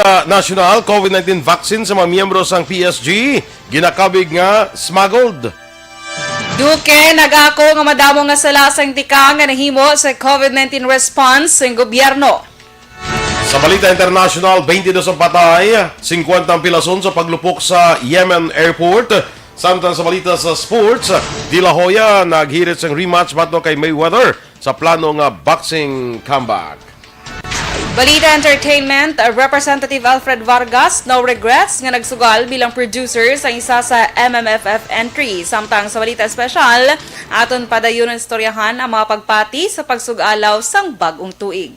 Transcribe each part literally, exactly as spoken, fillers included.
ah, national COVID nineteen vaccine sa mga miyembro sang P S G, ginakabig nga smuggled. Duque nag-ako nga madamo nga sala sang tikang nga nahimo sa COVID nineteen response sang gobyerno. Sa balita international, twenty-dos ang patay, fifty ang pilason sa paglupok sa Yemen airport. Samtang sa balita sa sports, De La Hoya naghirit sang rematch batok kay Mayweather sa plano nga boxing comeback. Balita entertainment, Representative Alfred Vargas, no regrets nga nagsugal bilang producer sa isa sa M M F F entry. Samtang sa balita espesyal, aton padayunon istoryahan ang mga pagpati sa pagsug-alaw sang bag-ong tuig.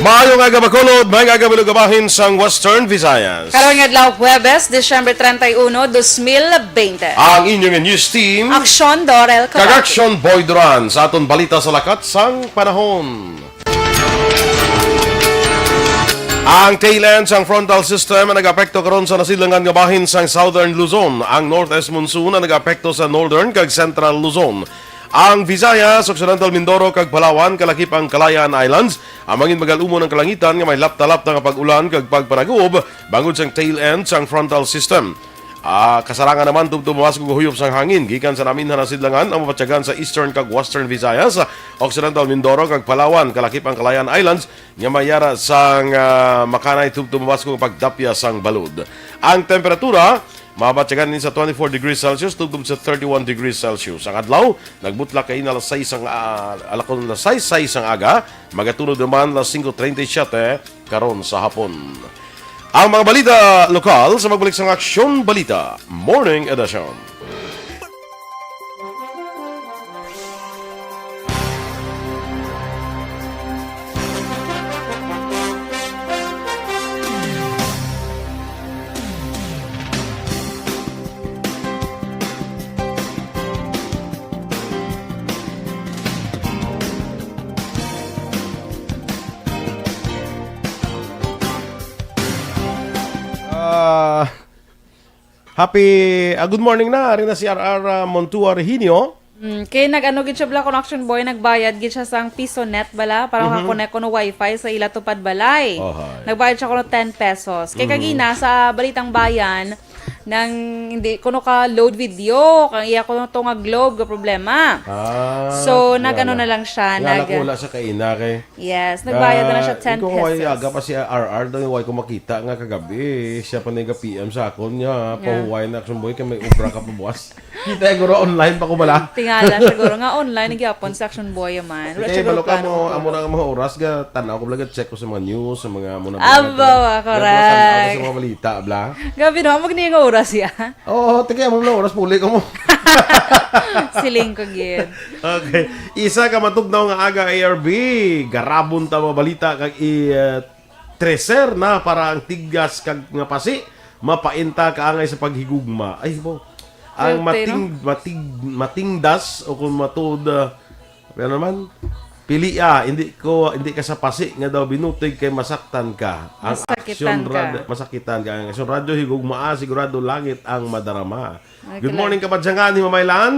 Maayong aga, Bacolod. Maayong aga, Bilog, bahin sang Western Visayas. Karon nga adlaw, Huwebes, Disyembre treinta y uno, dos mil veinte. Ang inyong news team, Aksyon Dorel kag Correct. Aksyon Boy Duran sa aton balita sa lakat sang panahon. Ang tail end sang frontal system ang nag-apekto karon sa nasidlangan nga bahin sang Southern Luzon. Ang northeast monsoon ang nag-apekto sa northern kag central Luzon. Ang Visayas, Occidental Mindoro, kag Palawan, kalakip ang Kalayaan Islands, ang mangin magal-umon ang kalangitan nga may lapta-lapta nga pag-ulan kag pagpanaguob bangod sang tail end sang frontal system. Ah, kasarangan naman tubtob mabaskog nga huyop sang hangin gikan sa naminhan nga sidlangan ang mabatyagan sa eastern kag western Visayas, Occidental Mindoro, kag Palawan, kalakip ang Kalayaan Islands, nga may yara sang, ah, makanay tubtob mabaskog nga pagdapya sang balod. Ang temperatura, mabatyagan ni sa twenty-four degrees Celsius tubtob sa thirty-one degrees Celsius. Ang adlaw, nagbutlak kaina alas sais ang, ah, alakon alas sais, sais ang aga, magatunod naman alas singko treinta y siete karon sa hapon. Ang mga balita lokal sa magbalik sang Aksyon Balita Morning Edition. Ah, happy, ah, good morning na. Ari na si R R, ah, Montua Reginio. Mm, kay nag-ano gid siya bala, Connection Boy, nagbayad gid siya sang piso net bala para Mhm. makakonect kuno wifi sa ila tupad balay. Oh, hi. Nagbayad siya kuno ten pesos. Kay Mhm. kagina sa Balitang Bayan, nang hindi kuno ka load video, kang iya kuno to nga Globe nga problema. Ah, So, nag-ano na lang siya, Nga nag- wala sa kaina kay Yes, nagbayad na lang siya Ah, ten ikaw, ay, pesos. Aga pa si R R daw, way ko makita nga kagabi. Siya pa nag-P M sa akon niya, Yeah. Pahuway na, Action Boy, kay may obra ka pa buwas. Kita, guro, online pa ko bala. Tingala, siguro nga online, gyapon sa Action Boy man. Wala Kay siya balo ka group mo, ano. Amo na nga mga oras, ga, tanaw ko bala, ga-check ko sa mga news, sa mga, amo na Abo, bala, correct. Tanaw ko sa mga balita, bla. Gabi no, amo gani nga oras ya. Oo, tagi, amo na oras, puli ko mo. Siling ko, gid. Okay. Isa ka matugnaw nga aga, A R B. Garabon ta mga balita kag i, uh, treser na para ang tigas kag nga pasi mapainta kaangay sa paghigugma. Ay, bo. Ang Filtero. mating-, mating-, matingdas o kung matud, uh, ano naman? Pilia, hindi ko, hindi ka sa pasi nga daw binutig kay masaktan ka. Ang Masakitan Aksyon ka. Rad-, masakitan ka. Ang Aksyon Radyo, higugmaa, sigurado langit ang madarama. Ay, Good kala- morning, Kabadyangan, Himamaylan.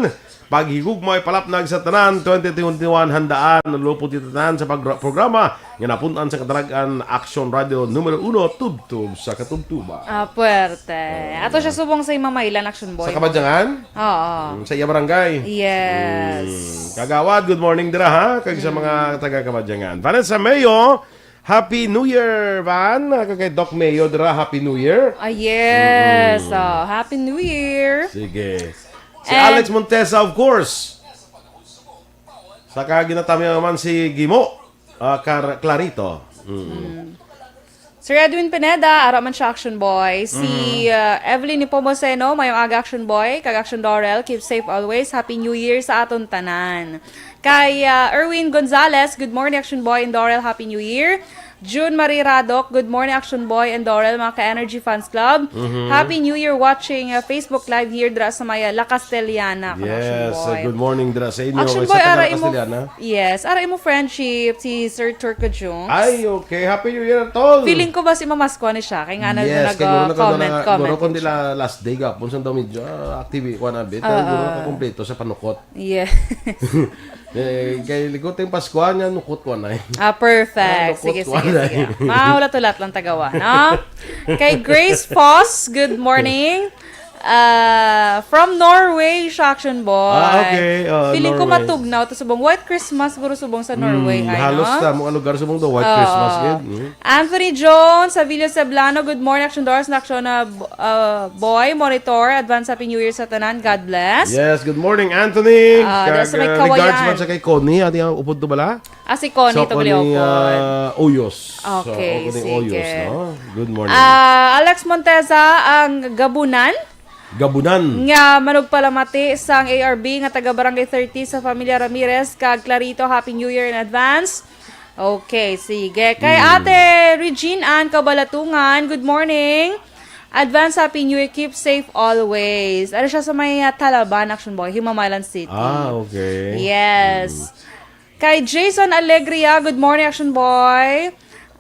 Paghigugmay palapnag sa tanan, twenty twenty-one, handaan, lupot kita tanan sa pag-, programa nga napunan sa kadalag-an, Action Radio numero uno, tubtob sa katubtuba. Ah, puwerte. Oo. Ato siya subong sa Himamaylan, Action Boy. Sa Kabadyangan? Oo. Mm, sa iya barangay. Yes. Mm. Kagawad, good morning dira, ha? Kag sa Mm. mga taga Kabadyangan. Vanessa Mayo, Happy New Year, Van. Kag kay Doc Mayo dira, Happy New Year. Ah, yes. Mm. Oh, Happy New Year. Sige. Si And Alex Montesa, of course. Saka ginatamyaw naman si Gimo, ah, Car-, Clarito. Mm. Mm. Sir Edwin Pineda, ara man siya, Action Boy. Si, Mm. ah, Evelyn Nepomuceno, mayong aga, Action Boy. Kag Action Dorel, keep safe always. Happy New Year sa aton tanan. Kay, ah, Erwin Gonzalez, good morning, Action Boy and Dorel. Happy New Year. June Marie Radoc, good morning, Action Boy and Dorel, mga ka-Energy Fans Club. Mhm. Happy New Year watching, uh, Facebook Live here dira sa may, uh, La Castellana, kung Action Yes, uh, Boy. Good morning dira sa inyo. Action Kay Boy, sa taga ara La imo, Castellana. Yes, ara imo friendship, si Sir Turco Jungs. Ay, okay. Happy New Year, tol. Feeling ko ba si Mamaskuan ni siya? Kay nga nag-, Yes, kay guro na ka nag-comment, na, comment guro kung siya. Dila last day gapon, sa daw medyo, ah, active, kuha na bit. Oo. Guro ka kompleto sa panukot. Yes. Eh, kay ligot yung Paskuhan nga, nukot ko na eh. Ah, perfect. Ah, sige, sige, sige. Mahulat-hulat lang tagawa, no? Kay Grace Foss, good morning. Uh, from Norway, siya, Action Boy. Ah, okay. Uh, Feeling Norway. Ko matugnaw to subong White Christmas, guro subong sa Norway. Mm, ay, halos no? Sa mga lugar subong do, White oh. Christmas. Yun. Mm. Anthony Jones, Avilio Ceblano, good morning, Action Doors, na Action na uh, Boy, Monitor, advance Happy New Year sa tanan. God bless. Yes, good morning, Anthony. Uh, Kag, sa may uh, regards man sa kay Connie, ati ang upod to bala? Ah, si Connie so, to Connie, uh, Uyos. Okay, so, Connie sige. Uyos, no? Good morning. Uh, Alex Monteza, ang Gabunan. Gabunan. Nga manugpalamati sang A R B nga taga Barangay thirty sa Familia Ramirez kag Clarito, Happy New Year in advance. Okay, sige. Kay hmm. Ate Regine Ann Kabalatungan, good morning. Advance Happy New Year. Keep safe always. Ano siya sa may uh, Talaban, Action Boy, Himamaylan City. Ah, okay. Yes. Mm. Kay Jason Alegria, good morning, Action Boy.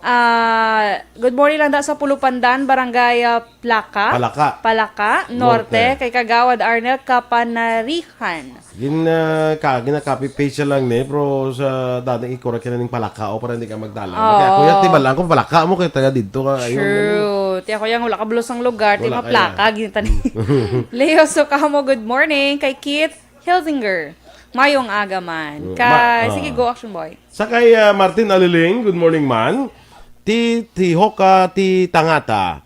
Uh, good morning lang da sa Pulupandan, Barangay uh, Plaka. Palaka. Palaka, Norte, Norte. Kay Kagawad Arnel Kapanarihan. Gin, uh, ka, gina-copy paste lang ni, pero sa dati ikura kina ning palaka o para hindi ka magdala. Oh. Kaya kuya, tiba lang kung palaka mo kay taga dito ka. True. Tiya ko yung wala ka bulos ang lugar, tiya maplaka, ginita ni. Leo Sukamo, good morning. Kay Keith Hilsinger, mayong aga man. Mm, kay, ma- sige, go, Action Boy. Sa kay uh, Martin Aliling, good morning man. Ti, ti Hoka, ti Tangata.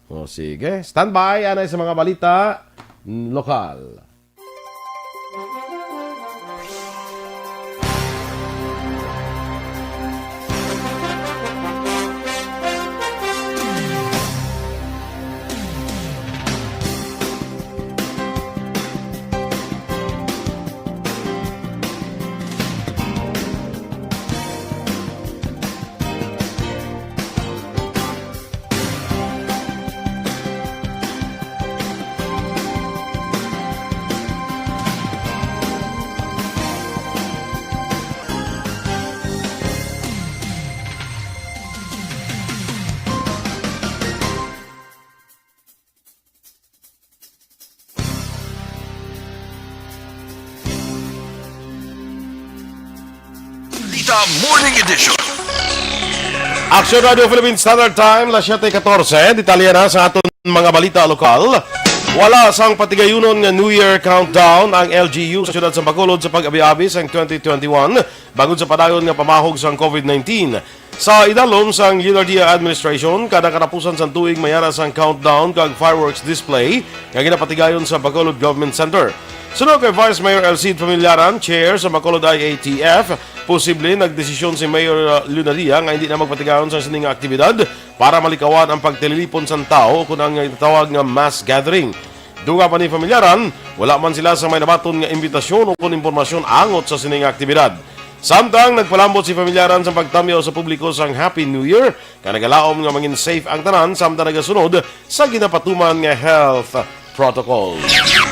O sige, standby, anay sa mga balita, lokal. Balita Morning Edition. Action Radio Philippine Standard Time, las siete catorce. Detalye na sa aton mga balita lokal. Wala sang patigayunon nga New Year countdown ang L G U sa siyudad sa Bacolod sa pag-abi-abi sang twenty twenty-one bangod sa padayon nga pamahog sang COVID nineteen. Sa idalom sang Leonardia administration, kada katapusan sang tuig may ara sang countdown kag fireworks display nga ginapatigayon sa Bacolod Government Center. Suno kay Vice Mayor Elcid Familiaran, chair sa Bacolod I A T F, posible nagdesisyon si Mayor uh, Leonardia nga hindi na magpatigayon sa sini nga aktibidad para malikawan ang pagtililipon sang tawo o kun ang itatawag nga mass gathering. Dugang pa ni Familiaran, wala man sila sa may nabaton nga imbitasyon o kon impormasyon angot sa sini nga aktibidad. Samtang nagpalambot si Familiaran sa pagtamyaw sa publiko sang Happy New Year, kag nagalaom nga mangin safe ang tanan samtang nagasunod sa ginapatuman nga health protocol.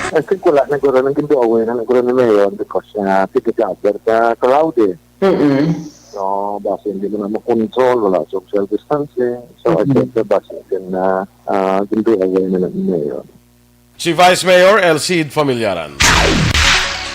I think wala na guro nang ginduaway na guro ni Mayor because uh, tigagather ka crowd eh. Mm-mm. So, basi hindi mo na makontrol, wala social distancing. So, mm-hmm. I think basi din na uh, ginduaway na lang ni Mayor. Si Vice Mayor Elcid Familiaran.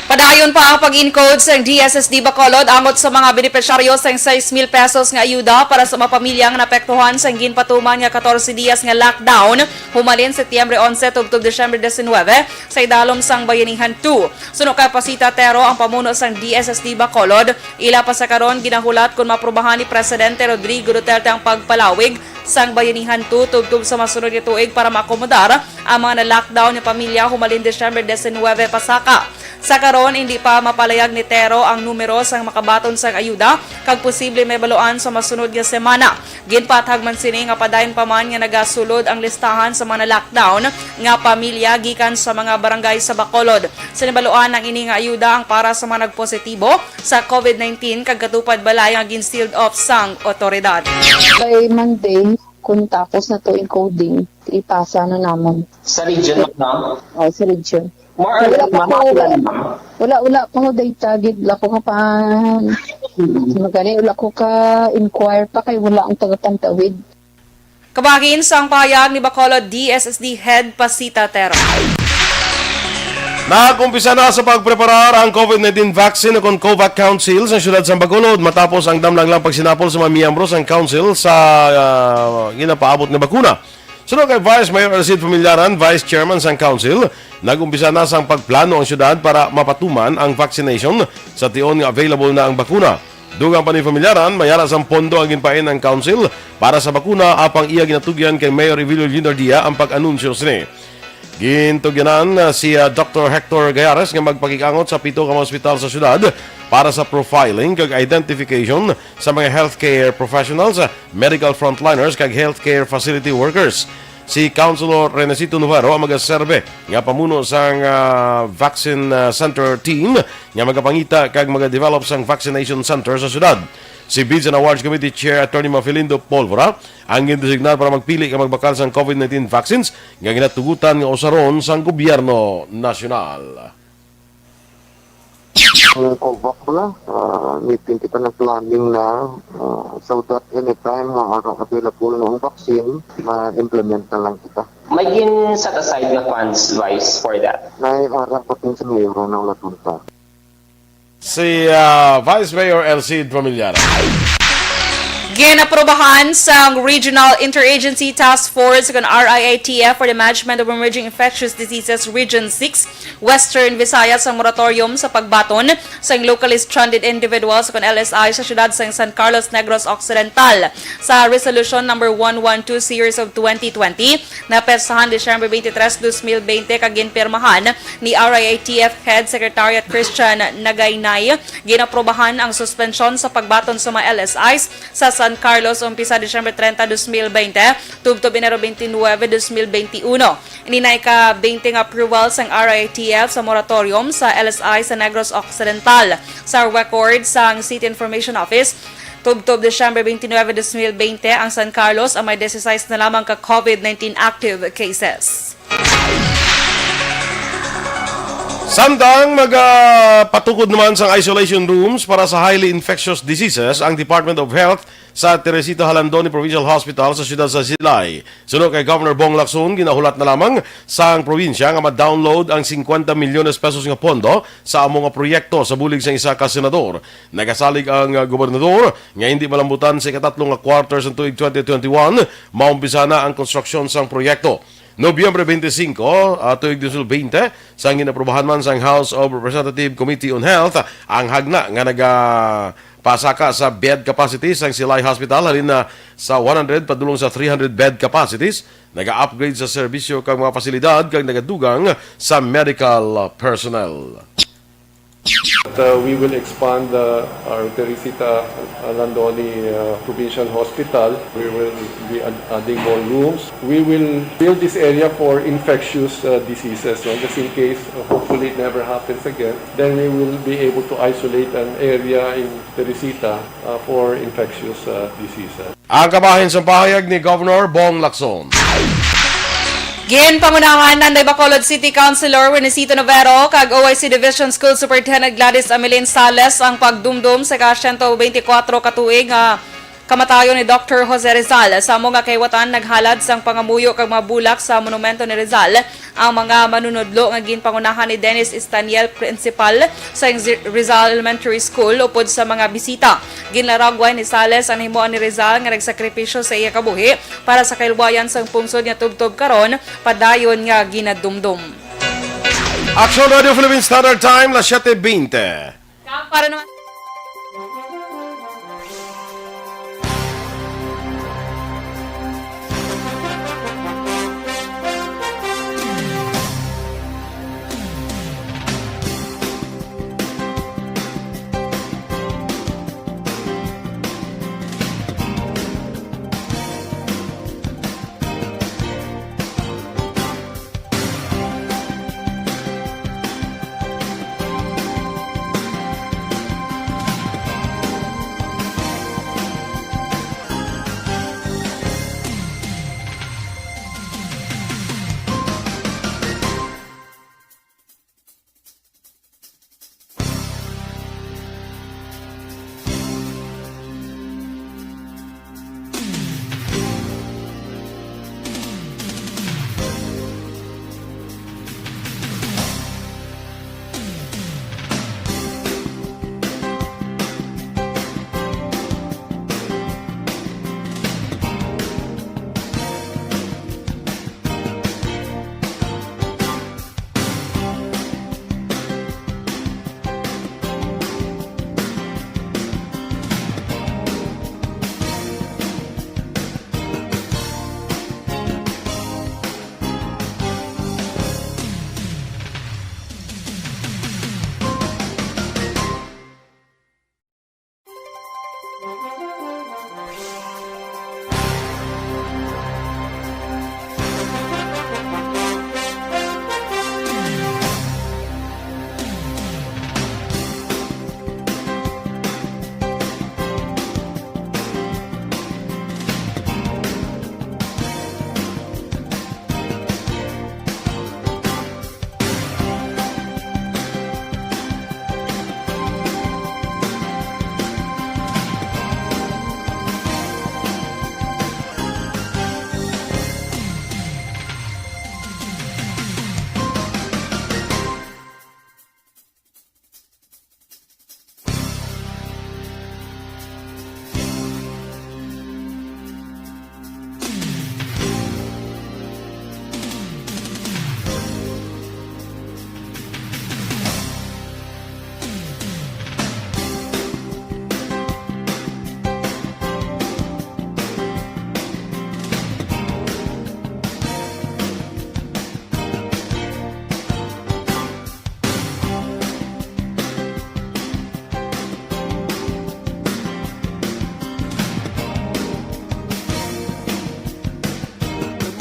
Padayon pa ang pag-encode sa D S S D Bacolod angot sa mga benepisyaryo sa six mil pesos nga ayuda para sa mga pamilya nga naapektuhan sa ginpatuman nga katorse diyas nga lockdown humalin Setyembre onse tubtob Disyembre diecinuebe sa idalom sang Bayanihan two. Suno kay Pasita Tero, ang pamuno sang D S S D Bacolod, ila pa sa karon ginahulat kon maaprubahan ni Presidente Rodrigo Duterte ang pagpalawig sang Bayanihan two tubtob sa masunod nga tuig para maakomodar ang mga na-lockdown nga pamilya humalin Disyembre diecinuebe pasaka. Sa karon, indi pa mapalayag ni Tero ang numero sang makabaton sang ayuda kag posible mahibaluan sa masunod nga semana. Ginpaathag man sini nga padayon pa man nga nagasulod ang listahan sa mga na-lockdown nga pamilya gikan sa mga barangay sa Bacolod. Sa nahibaluan, ang ini nga ayuda ang para sa mga nagpositibo sa COVID nineteen kag katupad balay nga gin-sealed off sang otoridad. By Monday, kung tapos na to encoding, ipasa na namon. Sa region, ma'am? Oh, sa region. More or less, ma'am, ilan, ma'am? Wala, wala pa ko data gid, wala ko ka pa. Magani, wala ko ka inquire pa kay wala ang tagapantawid. Kabahin sang pahayag ni Bacolod D S S D Head Pasita Tero. Nag-umpisa na sa pagpreparar ang COVID nineteen vaccine o kon COVAC Council sa siyudad sa Bacolod matapos ang damlang lang pagsinapol sa mga miyembro sang council sa, ah, ginapaabot nga bakuna. Suno kay Vice Mayor Alcid Familiaran, Vice Chairman sang Council, nag-umpisa na sang pagplano ang siyudad para mapatuman ang vaccination sa tion nga available na ang bakuna. Dugang pa ni Familiaran, may ara sang pondo ang ginpain ang Council para sa bakuna, apang iya ginatugyan kay Mayor Evelio Leonardia ang pag-anunsyo sini. Gintugyanan, ah, si, ah, Doctor Hector Gayares nga magpakig-angot sa pito ka mga ospital sa siyudad para sa profiling kag identification sa mga healthcare professionals, ah, medical frontliners kag healthcare facility workers. Si Councilor Renesito Novero ang magaserbe nga pamuno sang, ah, vaccine, ah, center team nga magapangita kag magadevelop sang vaccination center sa siyudad. Si Bids and Awards Committee Chair Attorney Mafilindo Polvora ang gindesignar para magpili kag magbakal sang COVID nineteen vaccines nga ginatugutan nga usaron sang gobyerno nasyonal. Ang COVAC na, ah, meeting kita, nag-planning na, ah, so that anytime nga ara available na ang vaccine, ma-implement na lang kita. May gin-set aside nga funds, Vice, for that? May ara pa din sa mayor na wala tunta. Si, ah, Vice Mayor Alcid Familiaran. Ginaprobahan sang Regional Interagency Task Force kon R I I T F for the Management of Emerging Infectious Diseases Region six, Western Visayas ang moratorium sa pagbaton sang locally stranded individuals kon L S I sa siyudad sang San Carlos, Negros Occidental. Sa Resolution Number one one two Series of twenty twenty, napetsahan Disyembre twenty-three, twenty twenty, kag ginpirmahan ni R I I T F Head Secretariat Christian Nagaynay, ginaprobahan ang suspensyon sa pagbaton sa mga L S Is sa San Carlos umpisa Disyembre treinta, dos mil bente, tubtob Enero twenty-nine, dos mil twenty-one. Ini na ika-twenty nga approval sang R I I T F sa moratorium sa L S I sa Negros Occidental. Sa record sang City Information Office, tubtob Disyembre twenty-nine, dos mil bente, ang San Carlos ang may disisais na lamang ka COVID nineteen active cases. Samtang magapatukod naman sang isolation rooms para sa highly infectious diseases ang Department of Health sa Teresita Jalandoni Provincial Hospital sa siyudad sa Silay. Suno kay Governor Bong Lacson, ginahulat na lamang sang probinsya nga ma-download ang cincuenta milyones pesos nga pondo sa amo nga proyekto sa bulig sang isa ka senador. Nagasalig ang, ah, gobernador nga hindi malambutan sa ikatatlo nga quarter sang tuig twenty twenty-one, maumpisa na ang konstruksyon sang proyekto. Nobyembre twenty-five, ah, tuig dos mil bente, sang ginaprobahan man sang House of Representative Committee on Health ang hagna nga nagapasaka sa bed capacity sang Silay Hospital halin na sa one hundred padulong sa three hundred bed capacities, naga-upgrade sa serbisyo kag mga pasilidad kag nagadugang sa medical personnel. But, uh, we will expand, uh, our Teresita, uh, Jalandoni, uh, Provincial Hospital. We will be ad-, adding more rooms. We will build this area for infectious, uh, diseases, no? Just in case, uh, hopefully it never happens again. Then we will be able to isolate an area in Teresita, uh, for infectious, uh, diseases. Ang kabahin sa pahayag ni Governor Bong Lacson. Ginpangunahan ni Bacolod City Councilor Renesito Novero kag O I C Division School Superintendent Gladys Amelin Sales ang pagdumdom sa ika-siyento bente kuwatro ka tuig nga kamatayon ni Doctor Jose Rizal. Sa amo nga kahiwatan, naghalad sang pangamuyo kag mga bulak sa monumento ni Rizal ang mga manunudlo nga ginpangunahan ni Dennis Estaniel, principal sa Zi-, Rizal Elementary School, upod sa mga bisita. Ginlaragway ni Sales ang nahimuan ni Rizal nga nagsakripisyo sa iya kabuhi para sa kahilwayan sang pungsod nga tubtob karon padayon nga ginadumdom. Aksyon Radio Philippine Standard Time, las siete veinte. Kag para naman Good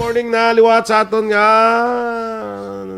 morning na liwat sa aton nga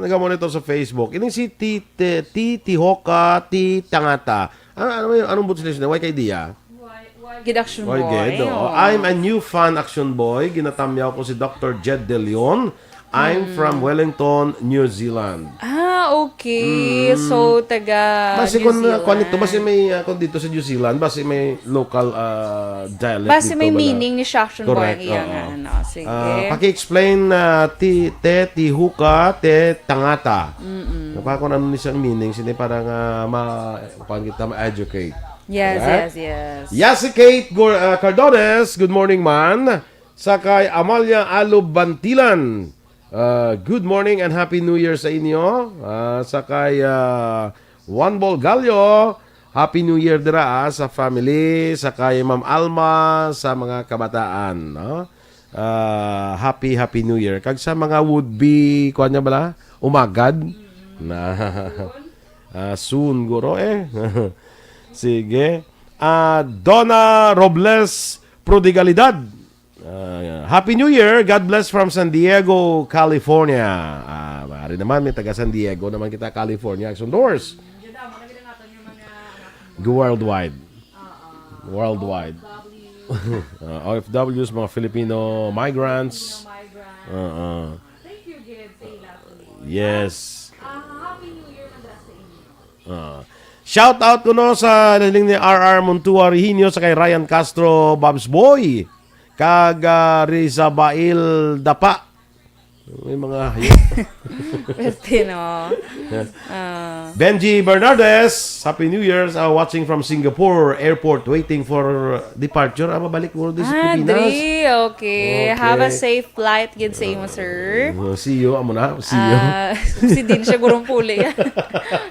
nagamonitor sa Facebook. Ining si Ti-, Ti-, Ti-, Tihoka, Ti Tangata. Ah, ano yung, anong buot sila? Why kay Dia? Why, why gid, Action Boy? Why gid, oo. Oh. I'm a new fan, Action Boy. Ginatamyaw ko si Doctor Jed De Leon. I'm from Wellington, New Zealand. Ah, okay. Mm. So, taga Basi New kung, uh, Zealand. Kung ito, basi may, uh, kung dito sa New Zealand, basi may local, uh, dialect Basi dito may wala. Meaning ni siya, Action Boy, Correct, ang iya oo. Nga, ano. Sige. Ah, paki-explain na ti, te, ti huka, te tangata. Mm-mm. Kung ano ni siyang meaning, sini para nga ma, kuan kita ma-educate. Yes, correct? Yes, yes. Yes, si Kate Gor-, ah, Cardones, good morning, man. Sa kay Amalia Alob Bantilan, ah, good morning and Happy New Year sa inyo. Ah, sa kay, ah, Juan Bolgallo, Happy New Year dira, ah, sa family, sa kay Ma'am Alma, sa mga kabataan, no? Ah, happy, happy New Year. Kag sa mga would-be, kuwan niya bala? Umagad? Na, ah, soon, guro, eh. Sige. Ah, Donna Robles Prodigalidad. Ah, Happy New Year. God bless from San Diego, California. Ah, maaari naman, may taga San Diego naman kita, California. Action Doors. Go worldwide. Worldwide. Uh, O F Ws, mga Filipino migrants. Uh, uh. Thank you, Gid, sa ila po. Yes. Ah, Happy New Year man dira sa inyo. Uh, shout out ko, no, sa nahiling ni R R Montua Rehinio sa kay Ryan Castro, Bobs Boy, kag, ah, Rizabail Dapa. May mga hayop. Pwerte, no? Ah. Benji Bernardes, Happy New Year's, uh, watching from Singapore airport, waiting for departure. Ah, mabalik mo din sa Ah, Pilipinas. Dri, okay. Okay. Have a safe flight gid sa imo, sir. Uh, see you, amo na. See you. Ah, si din siya gurong puli.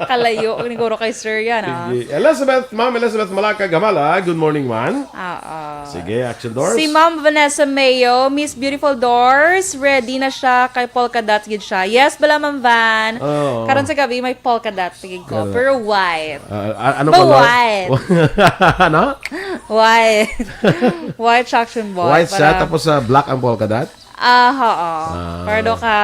Kalayo ni guro kay sir yan, ah. Sige. Elizabeth, Ma'am Elizabeth Malaka Gamala, good morning, man. Oo. Sige, Action Doors. Si Ma'am Vanessa Mayo, Miss Beautiful Doors, ready na siya kay polka dot gid siya. Yes, bala, Ma'am Van. Oo. Karon sa gabi may polka dot gid ko, Karon. Pero white. Ah, ah, ano Ba color? White. Ano? White. White siya, Action Boy. White siya, para tapos, ah, black ang polka dot? Ah, oo. Ah. Para daw ka,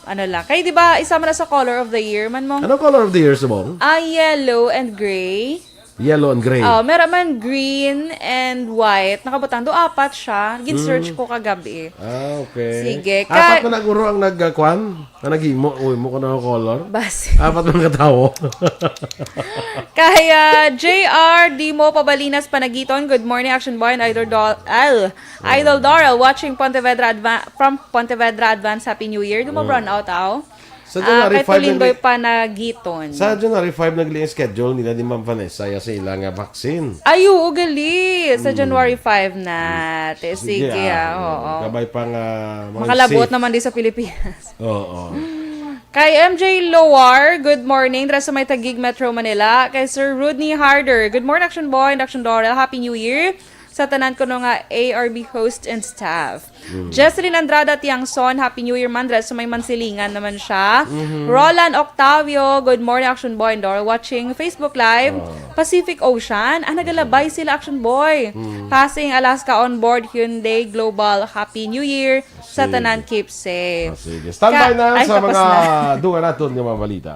ano lang. Kaya di ba, isa man na sa color of the year man mo? Anong color of the year, subong? Ah, yellow and gray. Yellow and gray. Oh, meron man green and white. Nakabutang do apat siya. Gin-search Mm. ko kagabi. Ah, okay. Sige. Apat Ka- na naguro ang nagkuan? Ang naghimo? Uy, mo ko na color? Basi. Apat man ka tawo. Kaya, J R Dimo Pabalinas Panagiton. Good morning, Action Boy and Idol Dol-, Al. Idol Doral, watching Pontevedra Adva-, from Pontevedra Advance. Happy New Year. Di mo Mm. brown out, aw? Sa Ah, January kay five Tulindoy nagli-, pa na giton. Sa January five nagli ang schedule nila ni Ma'am Vanessa ya sa ila nga vaccine. Ay, oo, gali. Sa Mm. January five na. Te, Sige, sige, ah, ah, oo. Kabay pa nga mga Makalabot safe. Naman di sa Pilipinas. Oo. Kay M J Loar, good morning. Dira sa may Taguig, Metro Manila. Kay Sir Rodney Harder, good morning, Action Boy and Action Doral. Happy New Year. sa tanan kuno nga A R B host and staff. Mm. Jesselyn Andrada Tiangson, Happy New Year, Mandra, sa may Mansilingan naman siya. Mhm. Roland Octavio, good morning, Action Boy and Dor. Watching Facebook Live, Ah. Pacific Ocean. Ah, nagalabay sila, Action Boy. Mm. Passing Alaska on board Hyundai Global. Happy New Year sa Sige. tanan. Keep safe. Ah, sige. Standby Ka-, na ay, sa tapos mga na. dungan naton nga mga balita.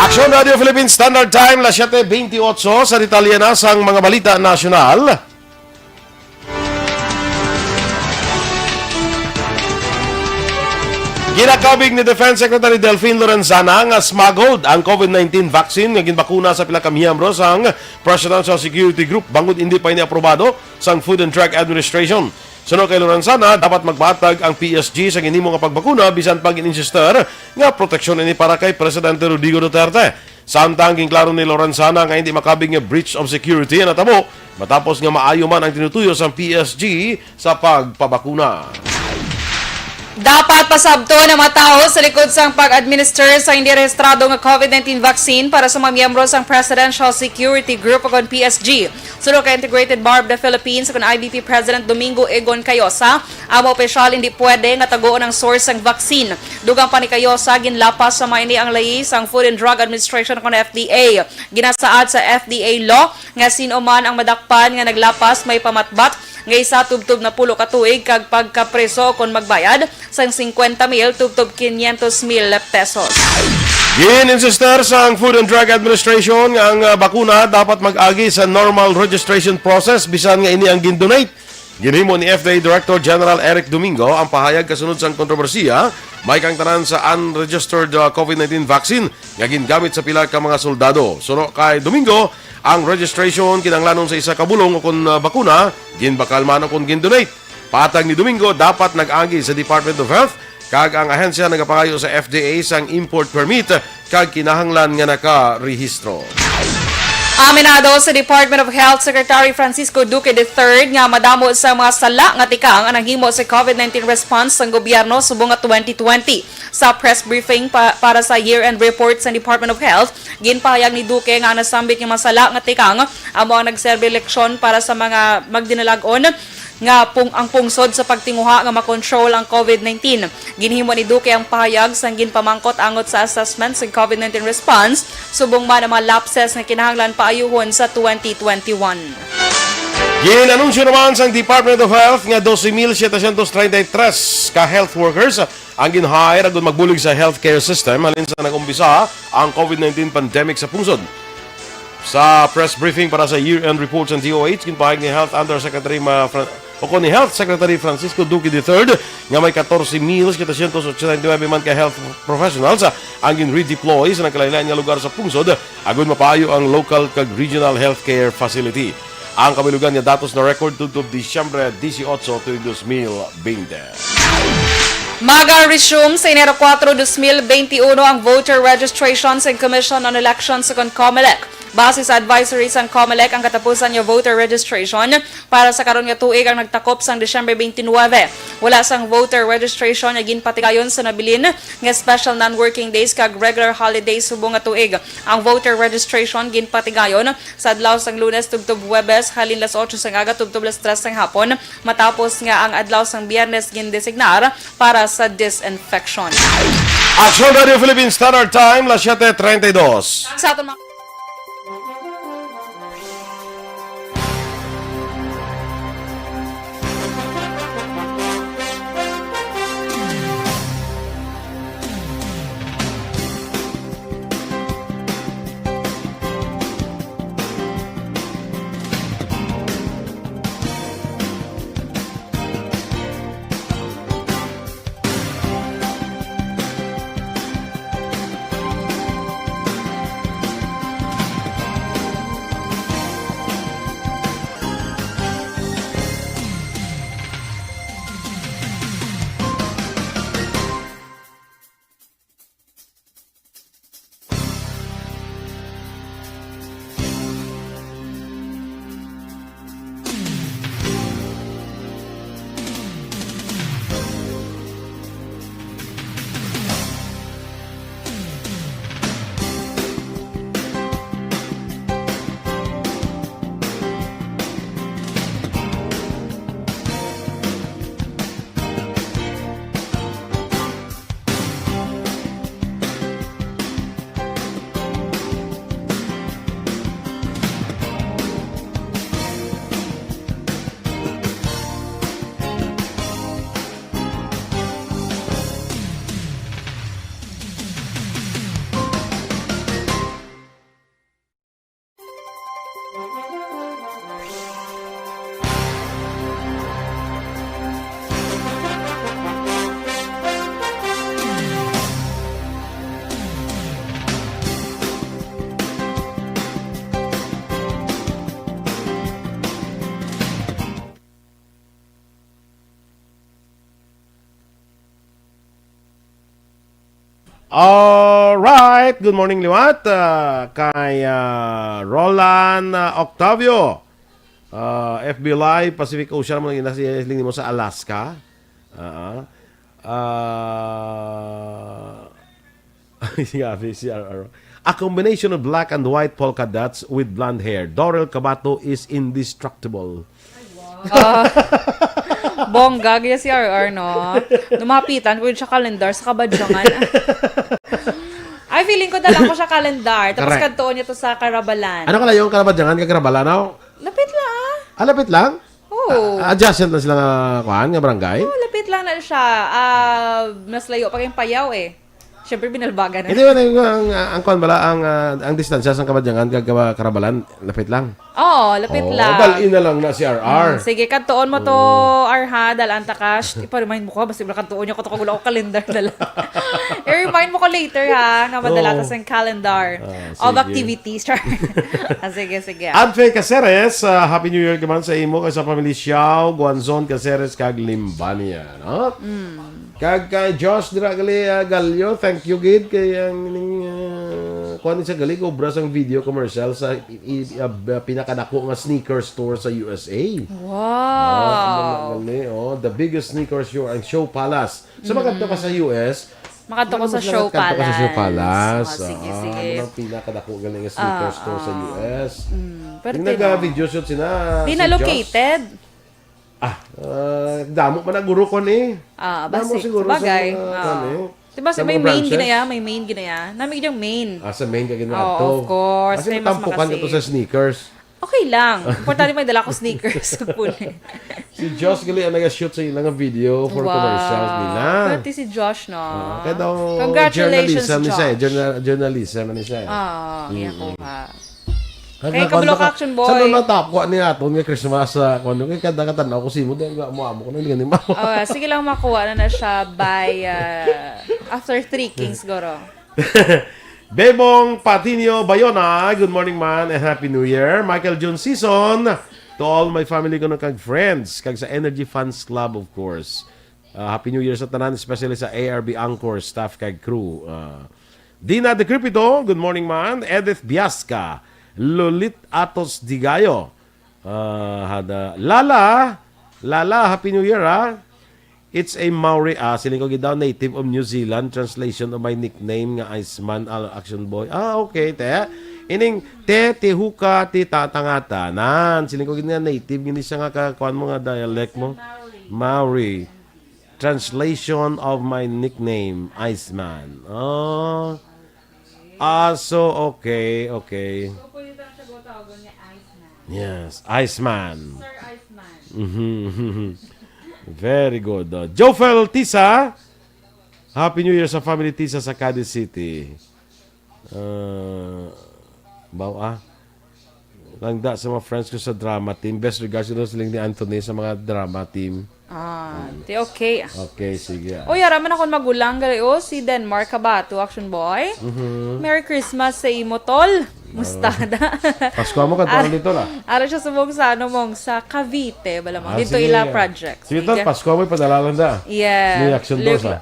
Action Radio Philippines Standard Time, las siete veintiocho. Sa detalye na sang mga balita nasyonal. Ginakabig ni Defense Secretary Delfin Lorenzana nga smuggled ang COVID nineteen vaccine nga ginbakuna sa pila ka miyembro sang Presidential Security Group bangod indi pa ini aprobado sang Food and Drug Administration. Suno kay Lorenzana, dapat magpatag ang P S G sa ginhimo nga pagbakuna bisan pa gin-insister nga proteksyon ini para kay Presidente Rodrigo Duterte. Samtang ginklaro ni Lorenzana nga hindi makabig nga breach of security ang natabo matapos nga maayo man ang tinutuyo sang P S G sa pagpabakuna. Dapat pasabton ang mga tawo sa likod sang pag-administer sa hindi rehistrado nga COVID nineteen vaccine para sa mga miyembro sang Presidential Security Group o kon P S G. Suno kay Integrated Bar of the Philippines o kon I B P President Domingo Egon Cayosa, ang mga opisyal hindi pwede nga tagoon ang source sang vaccine. Dugang pa ni Cayosa, ginlapas sa mga ini ang layi sang Food and Drug Administration o kon F D A. Ginasaad sa F D A law nga sin-o man ang madakpan nga naglapas may pamatbat nga isa tubtob napulo ka tuig kag pagkapriso kon magbayad sang singkwenta mil tubtob kinyentos mil pesos. Gin-insister sang Food and Drug Administration nga ang, ah, bakuna dapat mag-agi sa normal registration process bisan nga ini ang gin-donate. Ginhimo ni F D A Director General Eric Domingo ang pahayag kasunod sang kontrobersiya may kaangtanan sa unregistered, ah, COVID nineteen vaccine nga gingamit sa pila ka mga soldado. Suno kay Domingo, ang registration kinahanglanon sa isa ka bulong o kon, ah, bakuna, ginbakal man o kon gin-donate. Patag ni Domingo, dapat nag-agi sa Department of Health kag ang ahensya nagapangayo sa F D A sang import permit kag kinahanglan nga nakarehistro. Aminado sa Department of Health Secretary Francisco Duque the third nga madamo sa mga sala nga tikang ang nanghimo sa COVID nineteen response sang gobyerno subong nga twenty twenty. Sa press briefing pa, para sa year-end report sa Department of Health, ginpahayag ni Duque nga ang nasambit nga mga sala nga tikang amo ang nagserbi leksyon para sa mga magdinalag-on nga pung-, ang pungsod sa pagtinguha nga makontrol ang COVID nineteen. Ginhimo ni Duque ang pahayag sang ginpamangkot angot sa assessment sa COVID nineteen response, subong man ang mga lapses nga kinahanglan paayuhon sa twenty twenty-one. Gin-anunsyo naman sang Department of Health nga doce mil setecientos treinta y tres ka health workers ang gin-hire agud magbulig sa healthcare system halin sa nag-umpisa ang COVID nineteen pandemic sa pungsod. Sa press briefing para sa year-end report sa D O H, ginpahayag ni Health Undersecretary Ma-, Fran-, o kon ni Health Secretary Francisco Duque the third nga may catorce mil setecientos ochenta y nueve man ka health professionals ang gin-redeploy sa nagkalain-lain nga lugar sa pungsod agud mapaayo ang local kag regional healthcare facility. Ang kabilugan nga datos na-record tubtob Disyembre dieciocho tuig dos mil veinte. Maga-resume sa Enero kuwatro, dos mil benti uno ang voter registration sang Commission on Elections ukon COMELEC. Base sa advisory sang COMELEC, ang katapusan nga voter registration para sa karon nga tuig ang nagtakop sang Disyembre twenty-nine. Wala sang voter registration nga ginpatigayon sa nabilin nga special non-working days kag regular holidays subong nga tuig. Ang voter registration ginpatigayon sa adlaw sang Lunes tubtob Huwebes, halin las otso sang aga tubtob las tres sang hapon, matapos nga ang adlaw sang Biyernes gindesignar para sa disinfection. Aksyon Radio Philippine Standard Time, las siete treinta y dos. Sa aton mga Alright. Good morning, liwat. Ah, kay, ah, Roland, ah, Octavio. Ah, F B Live, Pacific Ocean, mo nang ina si Leslie nimo sa Alaska. Ah, ah. Ay, grabe, C R R. A combination of black and white polka dots with blonde hair. Dorel Cabato is indestructible. Ah, bongga, gaya C R R, no? Lumapitan ko yun siya kalendar sa Kabadyangan. Ay, feeling ko dalang ko siya kalendar. Tapos Correct. Kadtuon niya to sa Karabalan. Ano kalayo ang Kabadyangan kag Karabalan, no? Lapit lang, ah. Ah, lapit lang? Oo. Ah, adjacent na sila nga, kuan, nga barangay? Oo, lapit lang na siya. Ah, mas layo pa kayong Payaw, eh. Siyempre, binalbagan na. Hindi man, ang, ang, ang, kuan bala, ang, ah, ang distansya sa Kabadyangan kag Kaba-, Karabalan, lapit lang. Oo, lapit Oh, lang. Dal-in na lang na si R R. Mm, sige, kadtuon mo to, Oh. R, ha? Dal-an ta ka. Shh, ipa-remind mo ko, basta wala kadtuon niya ko to kag wala ko kalendar dala. I-remind mo ko later, ha, nga madala Oo. ta sa calendar Ah, of sige. activities. Char. Ah, sige, sige. Adfe Caceres, ah, Happy New Year ka man sa imo kag sa pamilya Siao, Guanzon, Caceres, kag Limbania, no? Mm. Kag kay Josh dira gali, ah, Gallo, thank you gid kay ang ning, ah, kuan ni sa gali, obra sang video commercial sa i-, i-, ah, pinakadako nga sneaker store sa U S A. Wow. Ah, ano na gali, oh, the biggest sneaker store ang Show Palace. So, Mm. makadto ka sa U S, Makadto ko ano sa mas Show lakat kadto ka sa Show Palace. Palace? Ah, sige, Ah, sige. Ano ang pinakadako gali nga sneaker Ah, store sa ah. U S? Mm, Yung pwerte, no? nag-video shoot sina Di si na Josh. located? Ah, ah, damo man ang gurukon eh. Ah, Damo basi. siguro sa Sabagay. mga, Ah. kuwan eh, Diba, sa may mga main branches. ginaya, may main ginaya. Nami gyang main. Ah, sa main ka ginato. Oo, of course. Kasi Kay mas matampukan ka to makasave. sa sneakers. Okay lang. Importante may dala ko sneakers. Puli. Si Josh gali ang nag-shoot sa ilang video for Wow. commercials nila. Pwerte si Josh, no? Ah, kaya daw Congratulations, journalist, ano siya, Josh. journal-, journalist, ano siya. Ah, Mm. iya ko ha. Kag Kay nakuan Kabulok ka, Action Boy. Sa nung natapwa ni aton nga Christmas sa kuan, kay kada katan-aw ko simo, dahil nga mo amo ko na, hindi ka ni mama. Oh, sige lang, makuha na na siya by, ah, after three Kings, siguro. Bebong Patinio Bayona, good morning, man, and Happy New Year. Michael Jun Season, to all my family ko kag friends, kag sa Energy Fans Club, of course. Ah, Happy New Year sa tanan, especially sa A R B Anchor staff kag crew. Ah, Dina Decrepito, good morning, man. Edith Biasca, Lolit Atos Digayo. Ah, hada, Lala, Lala, Happy New Year, ha? It's a Maori, ah, siling ko gid daw, native of New Zealand, translation of my nickname nga Iceman, al-, Action Boy. Ah, okay, te. Ining te, tihuka, ti tatangata. Nan, siling ko gid nga native, gini siya nga ka-, kuan mo nga dialect mo. Maori. Translation of my nickname, Iceman. Oh. Ah, so, okay, okay. So, pwede lang siya tawagon nga Iceman. Yes, Iceman. Sir Iceman. Mhm. Very good. Uh, Jofel Tisa, Happy New Year sa family Tisa sa Cadiz City. Uh, baw, ah. Langda sa mga friends ko sa drama team. Best regards, ito siling ni Anthony sa mga drama team. Ah, ti okay. Okay, sige, ah. Uy, ara man akong magulang gali, oh, si Denmark Kabato, Action Boy. Mhm. Merry Christmas sa imo, tol. Mustada. Pasko mo ka, tol, dito na. Ara siya subong sa, ano, mong sa Cavite, bala mo. Ah, dito sige, ila ah. Project. Sige, tol, sige. Pasko mo, ipadala lang da. Yes. Ni Action Boy, ah.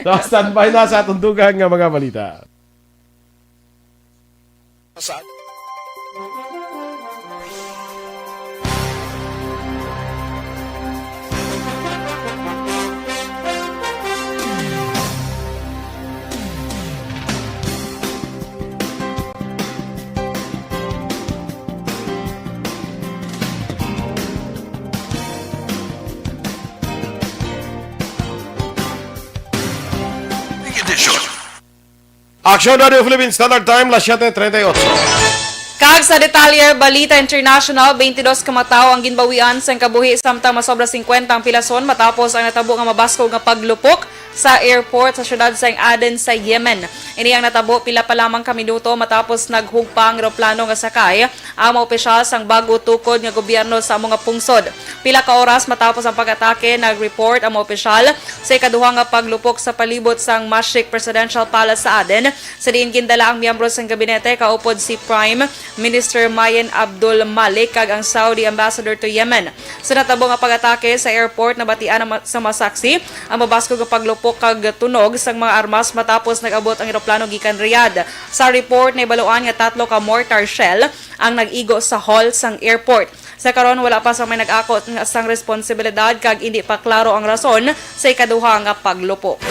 So, standby na sa atong dugang nga mga balita. Sa Edition. Action Radio Philippines Standard Time, las siete treinta y ocho. Kag sa detalye, balita international, twenty-dos ka matawo ang ginbawian sang kabuhi, samtang masobra fifty ang pilason matapos ang natabo nga mabaskog nga paglupok sa airport sa siyudad sang Aden sa Yemen. Ini ang natabo pila pa lamang ka minuto matapos naghugpa ang eroplano nga sakay ang mga opisyal sang bag-o tukod nga gobyerno sa amo nga pungsod. Pila ka oras matapos ang pag-atake, nag-report ang mga opisyal sa ikaduha nga paglupok sa palibot sang Mashik Presidential Palace sa Aden, sa diin gindala ang miyembro sang gabinete, kaupod si Prime Minister Mayen Abdul Malik kag ang Saudi Ambassador to Yemen. Sa natabo nga pag-atake sa airport, nabatian ang ma-, sa mga saksi ang mabaskog nga paglupok kag tunog sang mga armas matapos nag-abot ang eroplano gikan Riyadh. Sa report, nahibaluan nga tatlo ka mortar shell ang nag-igo sa hall sang airport. Sa karon, wala pa sa may nag-ako nga sang responsibilidad kag indi pa klaro ang rason sa ikaduha nga paglupok.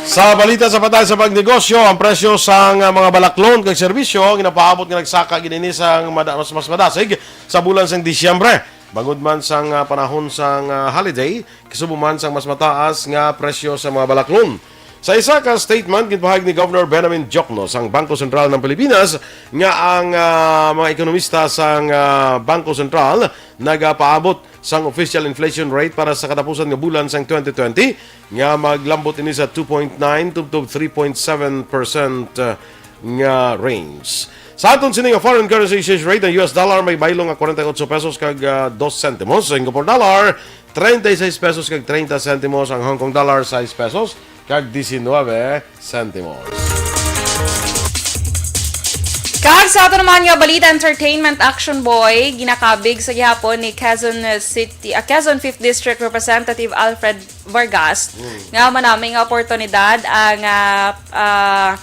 Sa balita sa patay sa pagnegosyo, ang presyo sang, ah, mga balaklon kag serbisyo ginapaabot nga nagsaka gid ini sang mada-, mas, mas madasig sa bulan sang Disyembre. Bangod man sang, ah, panahon sang, ah, holiday, kasubo man sang mas mataas nga presyo sa mga balaklon. Sa isa ka statement, ginpahayag ni Governor Benjamin Diokno sang Bangko Sentral ng Pilipinas nga ang, ah, mga ekonomista sang, ah, Bangko Sentral nagapaabot sang official inflation rate para sa katapusan nga bulan sang twenty twenty nga maglambot ini sa two point nine to, to three point seven percent, ah, nga range. Sa aton sini nga foreign currency exchange rate, ang U S dollar may baylo nga forty-eight pesos kag, ah, dos sentimos, Singapore dollar treinta y seis pesos kag treinta sentimos, ang Hong Kong dollar sais pesos kag diecinueve sentimos. Kag sa ato naman nga balita, entertainment, Action Boy, ginakabig sa gihapon ni Quezon City, ah, Quezon Fifth District Representative Alfred Vargas, mm, nga manami nga oportunidad ang, ah, ah,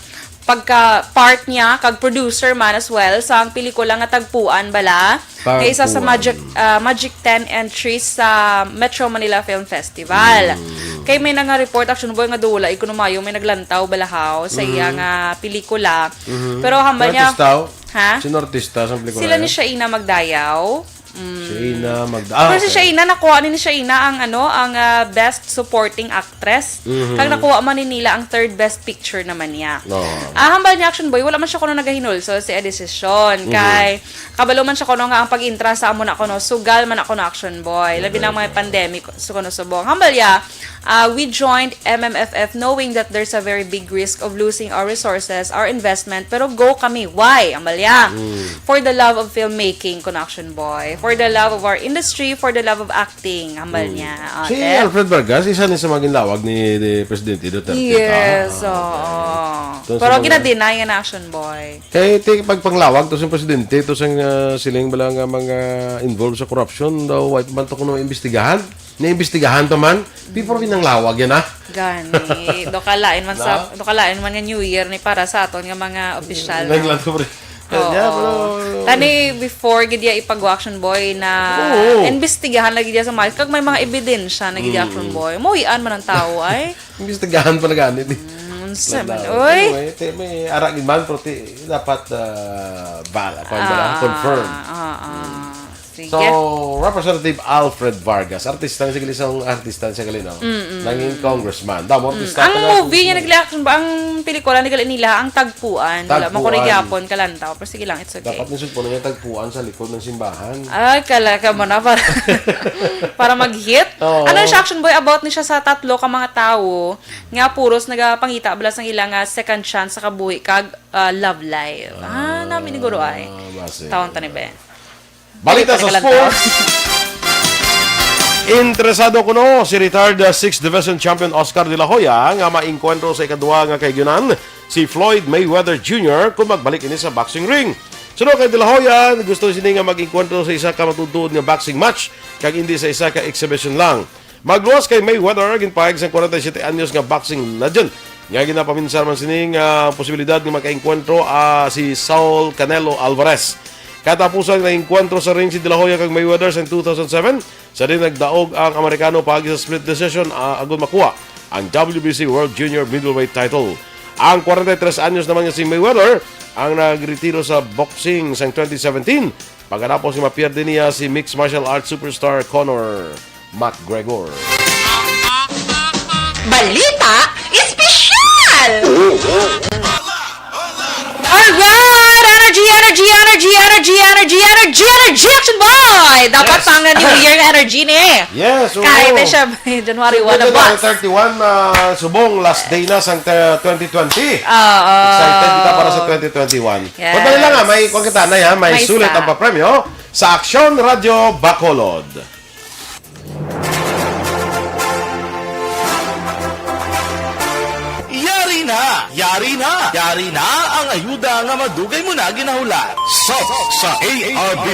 pagka-part niya kag producer man as well sa ang pelikula nga Tagpuan Bala, nga isa sa Tagpuan. Magic, ah, Magic Ten entries sa Metro Manila Film Festival. Mm. Kay may nga report, Action Boy, nga daw wala kuno maayo may naglantaw balahaw sa iya, mm, nga pelikula. Mhm. Pero hambal niya, artista, oh. Ha? Sino artista sa pelikula? Sila ni Shaina Magdayaw. Mm. Shaina Magda-, ah, pero si, okay. Shaina, nakuha ni Shaina ang, ano, ang, ah, Best Supporting Actress. Mhm. Kag nakuha man ni nila ang third Best Picture naman niya. Oo. Ah, hambal niya, Action Boy, wala man siya kuno nagahinulsol sa iya desisyon. Mhm. Kay kabalo man siya kuno nga ang pag-intra sa amo na kuno, sugal man na kuno, Action Boy. Labi na ang mga pandemic, so kuno subong. Hambal niya, ah, "We joined M M F F knowing that there's a very big risk of losing our resources, our investment, pero go kami." Why? Hambal niya, mm, "For the love of filmmaking," kuno, Action Boy. "For the love of our industry, for the love of acting," hambal, mm, niya. O, si, te? Alfred Vargas, isa ni sa mga ginlawag ni, ni Presidente Duterte. Yes, ah, oo, okay. Pero ginadeny nga na, Action Boy. Kay, ti, pag panglawag to sa presidente, to sa, ah, siling bala nga mga involved sa korupsyon, daw, why man to kuno imbestigahan? Naimbestigahan pa man. Before, ginanglawag yan, ah. Gani. Do kalain man sa, No? do kalain man nga New Year ni para sa aton nga mga opisyal, no? Naglato, pre. Oo. Kanya, pero Tani, before gid iya ipag-action boy na Oo. imbestigahan lagi diya sa mais. Kag may mga ebidensya na gid iya action Mm. boy. Muhian man ang tao, ay. Imbestigahan pa na ganit, eh. Mm, unsa man, Wala. oy? Anyway, te, may ara gid man, pero ti-, dapat, ah, bala, kwan ba lang? Ah, Confirm. ah, ah. Mm. Sige. So, Representative Alfred Vargas, artista na siya gali sa, artista na siya gali, no? Mm-mm. Nangin congressman. Daw, mo Mm. artista Ang ka na, movie niya congressman. nag-reaction ba? Ang pelikula ni gali nila, ang Tagpuan. Wala, Tagpuan. makuri gyapon, kalantaw. Pero sige lang, it's okay. Dapat nisugpo na niya Tagpuan sa likod ng simbahan. Ay, kala ka mo na para, para mag-hit. Oo. Ano siya, action boy, about ni siya sa tatlo ka mga tawo nga puros nagapangita bala sang ila nga second chance sa kabuhi kag, ah, love life. Ah, Ah, nami ni Guro ay. basi. Tawon ta ni Ben. Balita sa Balik ka na lang sports. Interesado kuno si retired, uh, Sixth Division Champion Oscar De La Hoya nga maengkwentro sa ikaduha nga kahigayonan si Floyd Mayweather Junior kung magbalik ini sa boxing ring. Suno kay De La Hoya, gusto sini nga mag-engkwentro sa isa ka matuod-tuod nga boxing match kag hindi sa isa ka exhibition lang. Magluwas kay Mayweather, ginpahayag sang forty-seven anyos nga boxing legend nga ginapaminsar man sini nga posibilidad nga makaengkwentro, ah, si Saul Canelo Alvarez. Katapusan nga engkwentro sa ring si De La Hoya kag Mayweather sa two thousand seven, sa diin nagdaog ang Amerikano paagi sa split decision, ah, agud makuha ang W B C World Junior Middleweight title. Ang forty-three anyos naman nga si Mayweather ang nagretiro sa boxing sang twenty seventeen pagkatapos nga mapierde niya si mixed martial arts superstar Conor McGregor. Balita Espesyal! Alright! Energy, energy, energy, energy, energy, energy, energy, Action Boy! Dapat Yes. pang New Year energy ni. Yes, oo. Kahit na siya, January Subong one na na boss. thirty-one, ah, subong, last day na sang te-, twenty twenty. Oo. Excited kita para sa twenty twenty-one. Yes. Madali lang, ah, may, kung kita na, ha, may May sulit sa ang papremyo sa Aksyon Radyo Bacolod. Yari na! Yari na! Yari na ang ayuda nga madugay mo na ginahulat. Sap sa A R B.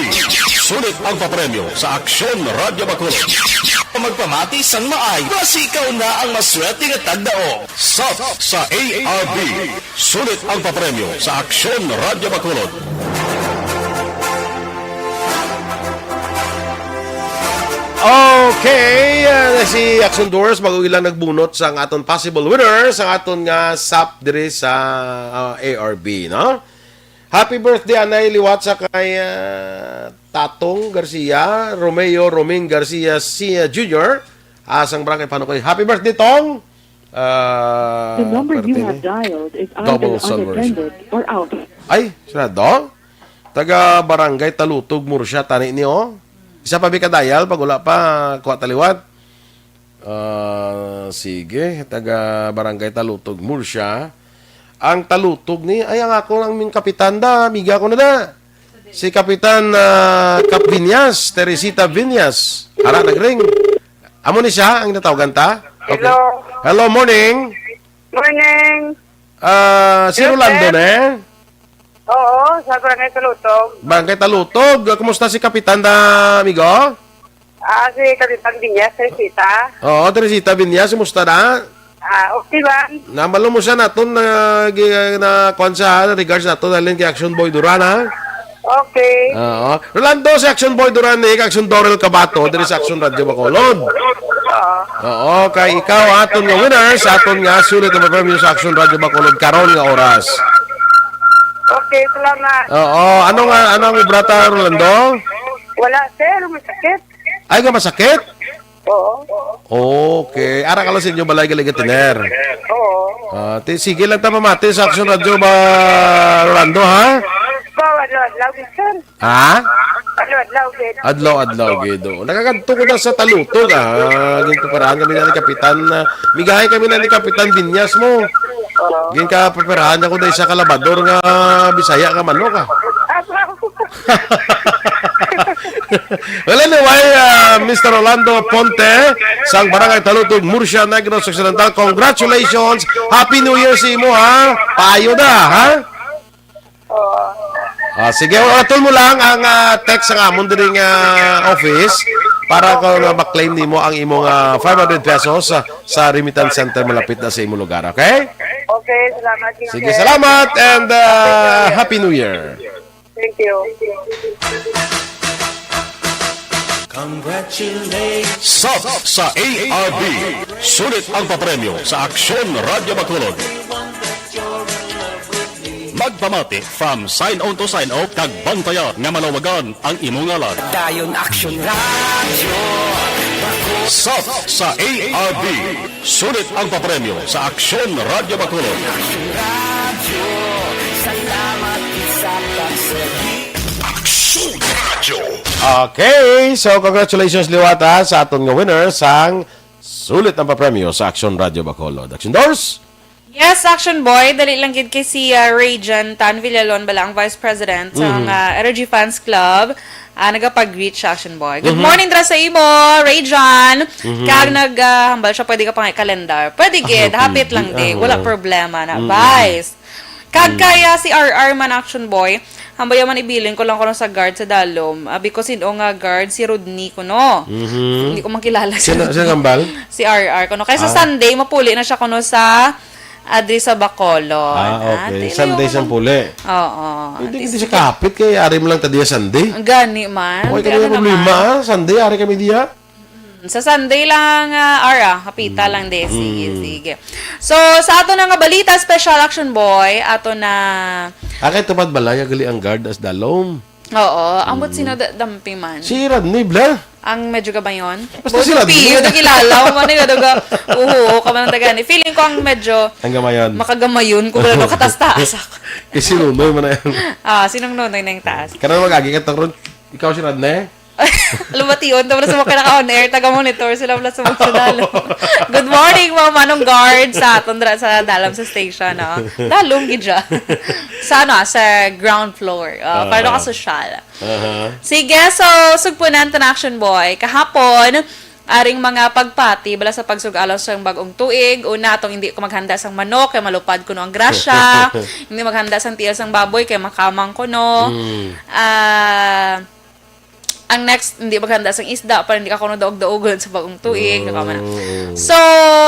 Sulit ang papremyo sa Aksyon Radyo Bacolod. Magpamati sang maay, basi ikaw na ang maswerte nga tagdaog. Sap sa A R B. Sulit ang papremyo sa Aksyon Radyo Bacolod. Okay, ah, si Action Doors, bago ilang nagbunot sa ang aton possible winner sa aton nga sap diri sa, ah, A R B, no? Happy birthday, anay, liwat sa kay, ah, Tatong Garcia, Romeo Roming Garcia Senior Junior, ah, sang Barangay Panukoy. Happy birthday, Tong! Ah, The number you parte have ni dialed is either Double Silver. unattended or out. Ay, sarado? Taga Barangay Talutog, Murcia, tani ni, oh. Isa pa bi ka dial, pag wala pa, kuha taliwat. Ah, sige, taga Barangay Talutog, Murcia. Ang Talutog ni, ay, ang ako, ang ming kapitan da, amiga ko na da. Si Kapitan, ah, Kap Viñas, Teresita Viñas. Ara, nagring. Amo ni siya, ang natawgan ta? Okay. Hello. Hello, morning. Morning. Ah, si Yes, Rolando sir. ne? Oo, sa Barangay Talutog. Barangay Talutog. Kumusta si Kapitan da, amigo? Ah, si Kapitan Viñas, Teresita. Oo, Teresita Viñas, kumusta na? Ah, okay lang. Nambalo mo siya naton na, gi-, na kuwan siya, ha, regards naton, halin kay Action Boy Duran, ha? Okay. Oo. Rolando, si Action Boy Duran ni Action Dorel Cabato, diri sa Action Radyo Bacolod. Oo. Oo, kay ikaw aton nga winner sa aton nga sulit nga papremyo sa Action Radyo Bacolod karon nga oras. Okay, salamat. Oo, ano nga, ano ang ibrata, Rolando? Wala, sir. Masakit. Ay, nga masakit? Oo. Okay. Ara ka lang sa inyo balay, galing ka tiner. Oo. Ah, ti-, sige lang ta mamati sa Action Radyo ba, Rolando, ha? Ba, adlaw-adlaw, sir. Ha? Adlaw-adlaw, sir. Adlaw-adlaw, gid, oh. Nakagadto ko na sa Talutog, ah. Gid, paparahan kami na ni Kapitan, ah, migahay kami na ni Kapitan Viñas mo. Oo. Gid ka, paparahan ako na isa ka labador nga Bisaya nga manok, ah. Well, anyway, uh, Mister Rolando Ponte, sang Barangay Talutog, Murcia, Negros Occidental, congratulations. Happy New Year sa imo, ha? Paayo da, ha? Oo. Ah, sige, atol mo lang ang, ah, text sa amon diri nga office. para ko na ma-claim nimo ang imong ah, five hundred pesos sa, sa remittance center malapit na sa imong lugar, okay? Okay, salamat din, Sige, sir. salamat and ah, Happy New Year. Thank you. Congratulations. Sap sa A R B. Sulit ang papremyo sa Aksyon Radyo Bacolod. Magpamati from sign on to sign off kag bantaya nga malawagan ang imo ngalan. Dayon Action Radio. Sap sa A R B. Sulit ang papremyo sa Aksyon Radyo Bacolod. Action Radio. Salamat sa pagserbi. Aksyon Radio. Okay, so congratulations liwat ha, sa aton nga winner sang sulit ang papremyo sa Aksyon Radyo Bacolod. Action Doors? Yes, Action Boy. Dali lang gid kay si uh, Rayjan Tan Villalon bala ang Vice President sa uh, Energy Fans Club. Ah, nagapag-greet siya, Action Boy. Good morning dra sa imo, Rayjan. Kag nag ah, hambal siya, pwede ka pa nga kalendar. Pwede gid, hapit lang di. Wala problema na. Vice. Kag kaya si R R man, Action Boy, hambal man, ibilin ko lang kuno sa guard sa Dalom. Ah, because ino nga guard, si Rodney kuno. Hindi ko makilala si Sino, sino kambal? Si R R kuno. Kay sa Sunday, mapuli na siya kuno sa adri sa Bacolod. Ah, okay. Ate, Sunday ayoko sang lang. puli. Oo. Hindi, Ate, hindi siya sige. Kapit kay ari mo lang tadiya Sunday. Gani man. Okay, Kaya kami ano problema, naman? ah. Sunday, ari kami diya. Sa Sunday lang, ah, Ara, hapita lang de. Sige, sige. So, sa ato na nga balita, Special Action Boy, ato na... Akay tupad balaya gali ang guard as Dalom. Oo, ambot sino da- dampi man. Si Rodney, bla. Ang medyo gabayon. Basta si Rodney. Piyo, nagilala ko man nga daga. Oo, ka man ang taga ni. Feeling ko ang medyo Ang gamayan. makagamayon ko wala no katas-taas ako. Kay si Nonoy man na yan. Ah, sinong Nonoy na yung taas? Kanang mag-agi ka, Tokron? Ikaw si Rodney? Lumation to, wala sa mga naka-on air, taga-monitor sila, wala sa mga sundalo. Good morning, mga manong guard sa aton dra sa Dalom sa station, no? Dalom gid siya. Sa ano, sa ground floor. Uh, para ka sosyal. Aha. Sige, so, sugpunan ta na, Action Boy. Kahapon, aring mga pagpati bala sa pagsugalaw sa bag-ong tuig, una atong hindi ko maghanda sang manok kay malupad kuno ang grasya, hindi maghanda sang tiil sang baboy kay makamang kuno. Ah, ang next, hindi maghanda sang isda para hindi ka kuno daog-daogon sa bag-ong tuig. Nakama na. So,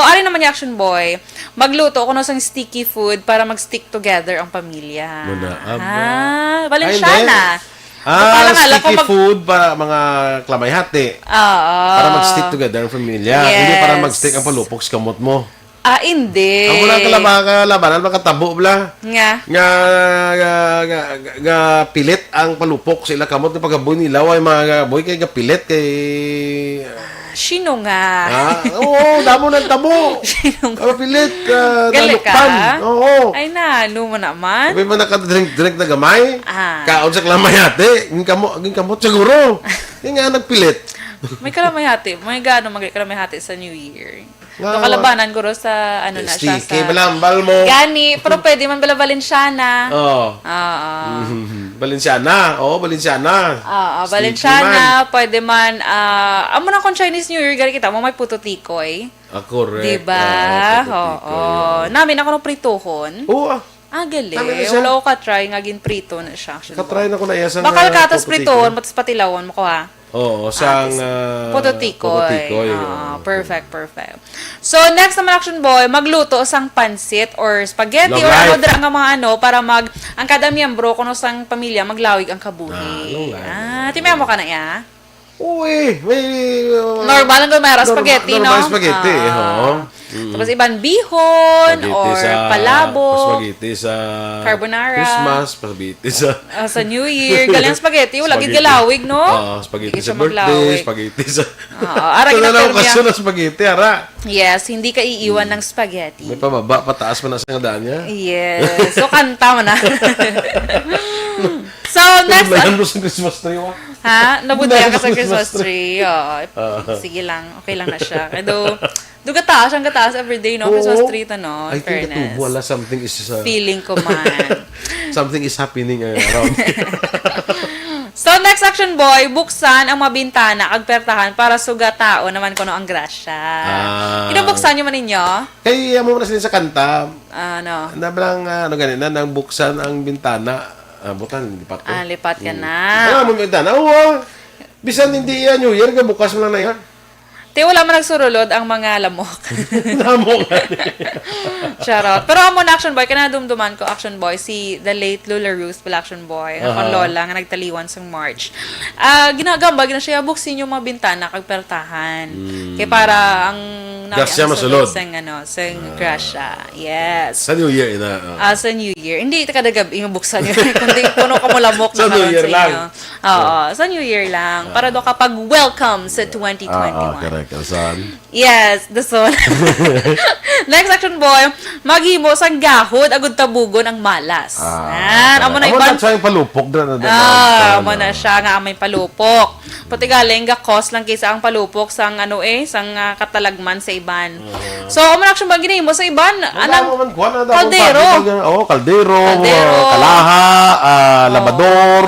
ari naman ni Action Boy, magluto kuno sang sticky food para mag-stick together ang pamilya. Muna, aba. Ah, Ay, Valenciana. hindi. Ah, Para nga lang sticky kung mag- food para mga kalamay hati. Oo. Para mag-stick together ang pamilya. Hindi para Yes. mag-stick ang palupok sa kamot mo. Ah, hindi. Ang muna kalaba, kalabanan, makatabo bla. Nga. Nga, nga, nga, nga, nga pilit ang palupok sa ila kamot nga pagaboy nila, ay mga boy kay gapilit kay Sino nga? Ah, oo, damo ng tabo. Sino nga? Ang pilit, ah, Gali ka? nalukpan. Oo. Ay, nalo mo naman. Sabi mo nakadrink-drink na gamay. Ah. Kaon sa kalamay ate, yung kamot, yung kamot siguro. Yung nga nagpilit. May kalamay hati. May gaano mag kalamay hati sa New Year. Nga, Ito kalabanan guro sa ano na siya Sticky, sa... balambal mo. Gani, pero pwede man bala Valenciana. Oh. Oo. Mhm. Valenciana. Oo, Valenciana. Oo, Sticky Valenciana, man. Pwede man, ah, amo na kung Chinese New Year, gani kita mo, may puto tikoy. Ah, correct. Diba? Ah, Oo. puto tikoy. Namin ako ng prituhon. Oo, ah. Ah, gali. Namin na siya. Wala ko ka-try nga ginprito na siya. Action Katry Boy. na ko na iya sa Bakal nga ka, tas puto prituhon, tikoy. matas patilawan mo ko ha. Oo, sang Ah, ah, puto tikoy. puto tikoy, Ah, oo. Perfect, perfect. So, next naman, Action Boy, magluto sang pansit or spaghetti Long or ano life. dira nga mga ano para mag, ang kada miyembro kuno sang pamilya maglawig ang kabuhi. Ah, long life. Ah, timiya mo ka na iya? Uy, may uh, Normal lang gud may ara normal- spaghetti, normal no? spaghetti, Ah. oo. Tapos iban bihon Spaghetti or sa, palabok. Spaghetti sa Carbonara. Christmas, spaghetti sa Ah, sa New Year, galing spaghetti, wala gid Spaghetti. galawig, no? Oo, spaghetti Hindi sa siya birthday, maglawig. Spaghetti sa... Oo, ara Ito gid na ang lang term okasyon niya. Ng spaghetti, ara. Yes, hindi ka iiwan ng spaghetti. May pababa, pataas pa na sa nga daan niya. Yes. So, kanta mo na. So, next. Layan mo sa Christmas tree, wa? Ha? Nabudlay ka sa Christmas Christmas tree. Oo. Sige lang. Okay lang na siya. Kaya do, do gataas, ang gataas everyday, no? Christmas Oo. Tree to, no? I think Fairness. Natubo, wala, something is uh, Feeling ko man. Something is happening uh, around. So, next, Action Boy, buksan ang mga bintana kag pertahan para sugataon naman kuno ang grasya. Ah. Kinabuksan niyo man ninyo? Kay amo na sila sa kanta, Ano? na lang, ah, ano ganina, nang buksan ang bintana. Ah, butan, lipat ko. Ah, lipat ka na. Ano mo bintana? Oo. Bisan hindi iya New Year, kay bukas man lang na iya. Te, wala man nagsurulod ang mga lamok. Lamok. Charot. Pero amo na, Action Boy, kay nadumduman ko, Action Boy, si the late Lola Ruth pala, Action Boy, nga akon Aha. lola nga nagtaliwan sang March. Ah, ginagamba, gina siya, "Buksi niyo mga bintana kag pertahan." Mm. Kay para ang nami Grasya ang masulod. masulod sang, ano, sang Ah. grasya. Yes. Sa New Year, ina, ah. Ah, sa New Year. Hindi, ta kada gab-i nga buksan yun. Kundi puno ka mo lamok Sa na New karon Year sa lang. inyo. Oo, sa New Year lang. Para Ah. daw kapag welcome sa twenty twenty-one. Ah, ah, correct. Asan? Yes, the soul. Next, Action Boy, maghimo sang gahod agud tabugon ang malas. Ah, Yan, amo na amo iban. na siya yung palupok, dra, na, na, Ah, na, amo na. na siya nga amay palupok. Pati galing, gakos lang kisa ang palupok sang ano eh, sang, ah, katalagman sa iban. Oo. So, amo na, Action Boy, ginahimo sa iban, Wala anang mo man, kuwan, ano, kaldero. kaldero, Kaldero. ah, kalaha, ah, Oo. labador,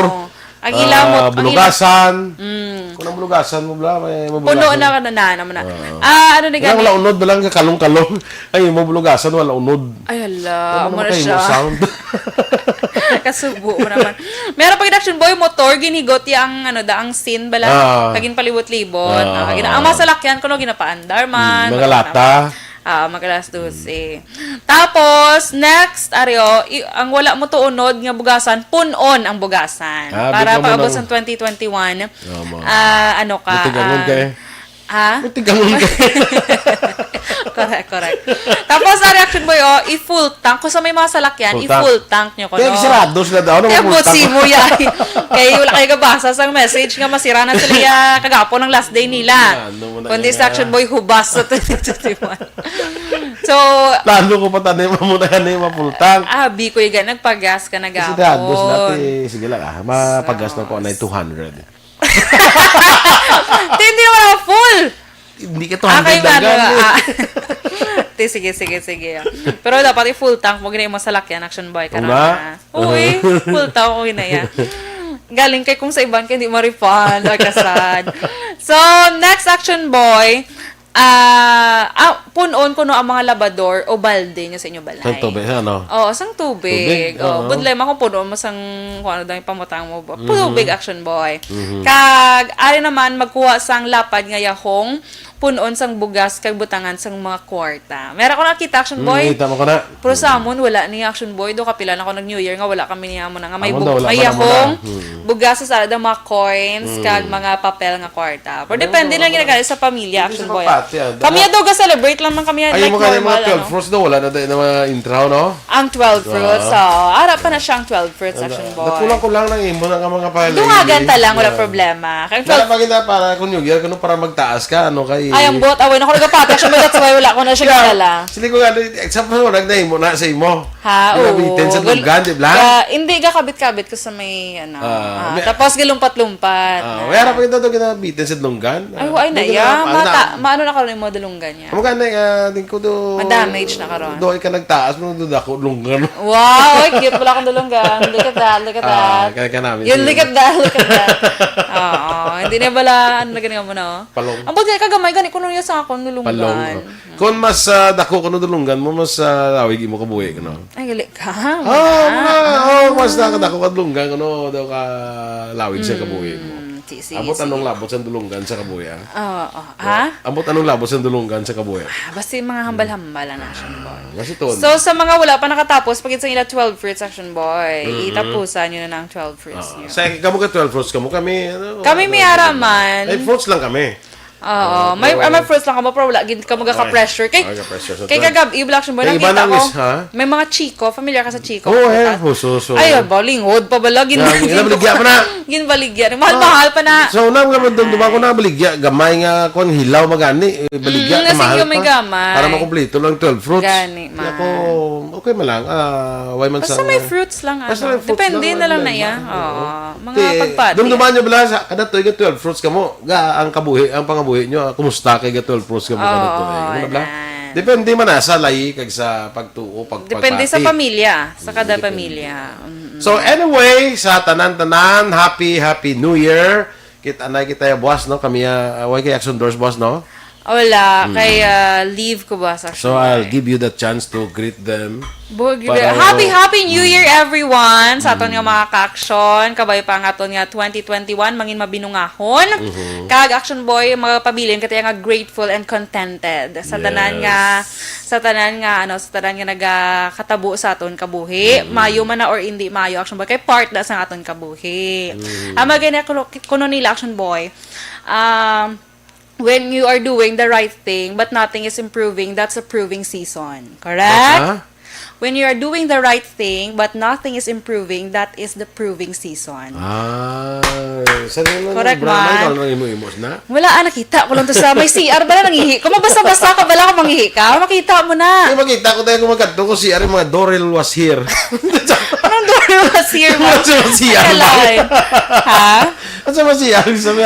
Ang ila mo, ah, ang ila bulugasan. Mm. Kung ang bulugasan mo, bla, may, may Puno bulugasan. na, ano na, ano na. Oo. Ah, ano ni Wala, gani? wala unod, wala nga kalong-kalong. Ay, mo bulugasan, wala unod. Ay, hala, Ano mo naman na kayo siya. mo sound? Kasubo mo naman. Meron pa gid, Action Boy, motor, ginigot ya ang, ano da, ang sin bala. Ah. Kag ginpalibot-libot. Ah, Ah, gina-, ah. ang mga salakyan, kuno ginapaandar man, Mm, mga mga lata. Ah, mag alas dose. Tapos, next, ari, oh, i-, ang wala mo to unod nga bugasan, pun-on ang bugasan. Ah, Para bigyan mo paubos ng ang twenty twenty-one, Tama. ah, ano ka, Matigangon ah, ka eh. Ha? Matigangon ka. Correct, correct. Tapos, ang reaction boy, oh, i-full tank. Kung sa may mga salakyan, Full tank. i-full tank nyo ko, Kaya no? Sirado sila daw. Ano Kaya mo full tank? Mo yan. Kaya wala kayo kabasa sa message nga masira na sila ya kagapon ang last day nila. Ano mo na Kundi yan, sa action ah? Boy, hubas sa twenty twenty-one. So, Plano ko pa tanim mo na yan, eh, mapultang. Abi ko, iga, nagpagas ka na Kasi gapon. Dados dati, sige lang, ah, mapagas na ko na yung two hundred. Te, hindi naman ako full. Hindi ka Ah, kay two hundred lang mano, gani. ah. Te, sige, sige, sige. Pero dapat i-full tank mo, gina mo sa lakyan, action boy, Una? karana. Uy, full tank ko, ginaya. Galing kay kung sa iban kay hindi ma-refund, or kasad. So, next action boy, ah, ah, pun-on ko no ang mga labador o balde nyo sa inyo balay. Sang tubig, ano? Oo, sang tubig. Tubig, Oo, oo. Budlay man kung pun-on mo sang, kung ano daw yung pamutang mo. Mhm. Tubig, action boy. Mhm. Kag, ari naman, magkuha sang lapad nga yahong, pun-on sang bugas, kag butangan sang mga kwarta. Meron ko nakita, action Mm, boy. Kita mo ko na. Pero sa amon, wala ni action boy. Do kapila na ko nag New Year nga wala kami niya mo na nga may Amon bug-, daw, wala may man, amon yahong, na. Hmm. bugas sa salad, mga coins, Hmm. kag mga papel nga kwarta. Pero Ano depende daw, lang ano ginagali sa pamilya, Hindi action sa boy. papati, ah. Kami Dapat daw ga-celebrate lang man kami, Ay, like, mo kaya normal, mga twelve ano. fruits daw, wala na tayo na mga intraw, no? Ang twelve fruits, Ah. oo. Ara pa na siya ang twelve fruits, Ano, action boy. nakulang-kulang lang imo na nga mga pala, Dungagan hindi. ta lang, wala Yeah. problema. Kaya Wala twelve pa kita para kung New Year, kung para magtaas ka, ano, kay Ay, ang buot, away na ko nagapati, action boy, that's why wala ko na siya Kaya, ginadala. sila ko nga, sa mga nag-, nahimo na sa imo. Ha, Di ba, oo. bitin sa Gal-, lunggan, di ba? ga-, hindi, gakabit-kabit ko sa may, ano, Ah, ah, may tapos galumpat-lumpat. Ah, may harap kita doon, ginabitin sa lunggan. Ay, Ah, wa, ay, na, di ko ya. na, Mata, ano, maano na karon yung mga dalunggan niya? Amo ka na, ah, di ko do, Ma-damage na karon. Do, ay ka nagtaas mo, do, dako, lunggan. Wow, ay, cute pala akong dalunggan. Look at that, look at Ah, that. kaya ka namin Yun, sila. look at that, look at that. Oo, hindi na bala, ano na ganyan mo na, oh. Palong. Ang bagay, kagamay, gani, kuno niya sa akong nulunggan. Palong, oh. Kung mas, ah, dako kuno dulunggan mo, mas, ah, lawig imo kabuhi kuno. Ay, gali ka. Ah, wala. Oh, mas nakadako ka dulunggan kuno daw ka lawig sa kabuhi mo. Mm, si, si, Ambot si. Anong labot sa dulunggan sa kabuhi, ah? Oo, oo. Ha? Ambot anong labot sa dulunggan sa kabuhi? Ah, basta yung mga hambal-hambal ang action boy. Basta to. So, sa mga wala pa nakatapos, pagid sa ila twelve fruits action boy, Mm-hmm. itapusan nyo na ng twelve fruits Oo. nyo. Sa, kamo ka twelve fruits, kamo kami, ano, Kami ano, may ano, araman. Ay, fruits lang kami. Oo, Oo, may, pero ah, may first lang kamo, pero wala gid kamo Ay, gaka-pressure. Kay, ay, ka-pressure sa kay twelve. Kagab-i, Black Shimbo, Kay iba nakita lang ko, is, ha? may mga Chico, familiar ka sa Chico? Oo, eh, Puta. huso, so. Ay, balingod pa bala, gin-, Yan, gin-, ginabaligya pa na. ginbaligya. Mahal-mahal pa na. So, unang nga madumduman ko na, baligya, gamay nga, kung hilaw magani, eh, baligya, Mm, kasi kamahal yung may pa. gamay. Para makumpleto lang twelve fruits. Gani, Kaya man. ko, okay man lang, ah, why man Basta sa may fruits lang, Basta ano. may fruits Depende lang, na lang wala na yan. na. Oo. Oo. Mga Ti, pagpati. dumduman nyo bala sa, kada tuig nga twelve fruits kamo, ga, ang kabuhi, ang pangabuhi nyo, ah, kumusta kay ga twelve fruits kamo kada Oo, tuig? Ano bala? anan. Depende man na sa layi kag sa pagtuo, pag-, Depende sa pagpati. pamilya, sa kada Depende. pamilya. Mm-mm. So anyway, sa tanan-tanan, happy, happy New Year. Kita na kita ya, boss, no? Kami, ah, why kay Action Doors, boss, no? Wala, kay, ah, leave ko ba sa So, I'll give you the chance to greet them. Bo-, Para happy, happy New Year, everyone! Sa aton nga mga ka-aksyon, kabay pa nga aton nga twenty twenty-one, mangin mabinungahon. Kag Action Boy, magapabilin kita nga grateful and contented sa tanan nga, Yes. sa tanan nga, ano, sa tanan nga nagakatabo sa aton kabuhi. Mayo man na or hindi mayo, Action Boy, kay part na sa aton kabuhi. Ang mga gani, kuno, kuno nila, Action Boy, um, when you are doing the right thing but nothing is improving, that's a proving season. Correct? Huh? When you are doing the right thing but nothing is improving, that is the proving season. Ah, sa nila Correct, Bra-, man. Ano nang imo-imo na? Wala, ah, nakita ko lang to sa may C R. Bala, nangihi ko. Mabasa-basa ka, bala ko mangihi ka. Makita mo na. Ay, makita ko tayo kung magkadto ko C R, yung mga Dorel was here. Anong Dorel was here, man? Ano sa C R, Ay, man? Alay. Ha? Ano sa C R? Sabi,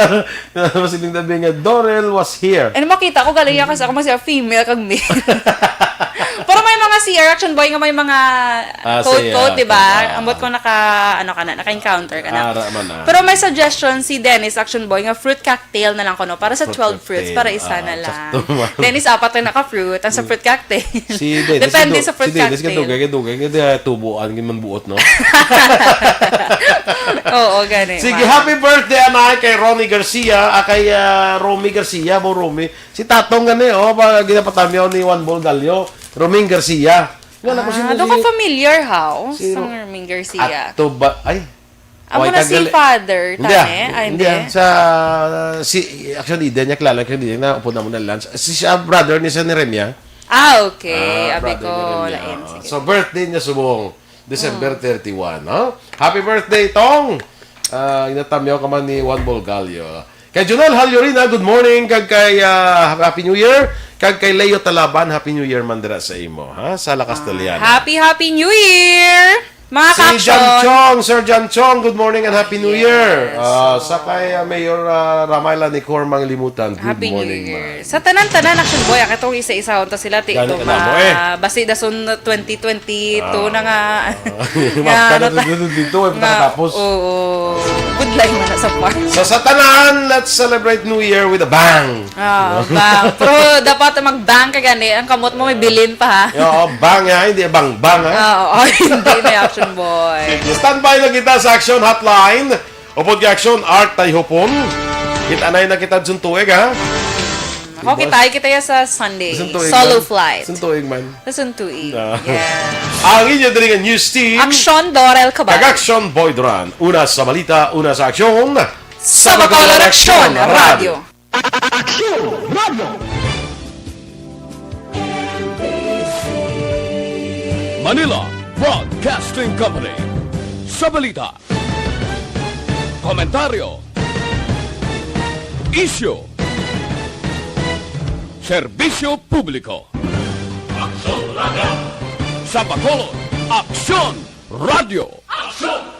Masiling tabi nga, "Dorel was here." And makita ko, galing niya kasi ako, mas female kag male. Pero may mga C R Action Boy nga may mga Ah, quote, say, quote, ah, di ba? ah, ah. Ambot ko naka, ano ka na, naka-encounter ka na. Ara man, ah. Pero may suggestion si Dennis Action Boy nga fruit cocktail na lang kuno para sa Fruit twelve fruits, cocktail. para isa Ah, na lang. sakto man. Dennis, apat na naka-fruit, ang sa fruit cocktail. Si Dennis, Depende kadu-, sa fruit si Dennis, cocktail. kadugay, kadugay, kadugay, tubuan, gid man buot, no? Oo, gani, Sige, ma. happy birthday, anay, kay Ronnie Garcia, ah, kay, ah, Romy Garcia, mo Romy. Si Tatong gani, oh, ba, ginapatamyaw ni Juan Bolgallo, Roming Garcia. Nga, naku, Ah, sino daw si ka familiar, how? si Sa Ro-, Roming Garcia. Ato ba, ay? Amo Oy, na si tagal-, Father, Hindi, ah. tane? Ay, Hindi, hindi. ah. Sa, si, actually, di niya kilala, actually, di na, upod na mo na lunch. Si, siya, brother ni San Jeremia. Ah, okay. Ah, Abi brother ko, ni Jeremia. lain. Oo. Sige. So, birthday niya subong, December Mm. thirty-one, no? Happy birthday, Tong! Ah, inatamyaw ka man ni Juan Bolgallo. Kay Junel Halyorina, good morning. Kag kay, ah, Happy New Year. Kag kay Leo Talaban, Happy New Year man dira sa imo, ha? Sa La Ah, Castellana. Happy, Happy New Year! Mga Si ka-action. John Chong, Sir John Chong, good morning and Happy New Year. Yes. Ah, sa kay, ah, Mayor, ah, Ramayla Nicor Manglimutan, good Happy New morning, Year. ma'am. Sa tanan-tanan, Action Boy, ang katong isa-isahon ta sila, ti, Gani ito ka na mo, eh. ma-, basi dason twenty twenty-two Ah. na nga, Ah. nga, Maka ano na ta-, dito, dito, eh, nga, nakatapos. oo. Good luck man na sa part. So, sa tanan, let's celebrate New Year with a bang. Ah, bang. Pero dapat mag-bang ka gani. Ang kamot mo may bilin pa, ha? Oo, bang, ha? Hindi bang-bang, ha? Ah, oo. Hindi na, Action Boy. Sige, standby na kita sa Action Hotline. Upod kay Action Art Tayhupon. Kita na na kita sa tuig, ha? Ako, Diba? kita, kita ya sa Sunday. Sa tuig Solo man. flight. Sa tuig man. Sa tuig. Ah. Yeah. Ang inyo diri nga news team. Action Dorel Cabal. Kag Action Boy Duran. Una sa balita, una sa aksyon. Sa Bacolod Action Radio. Action Radio. Manila Broadcasting Company. Sa balita, komentaryo, isyu, serbisyo publiko. Action Radio. Sa Bacolod, Action Radio. Action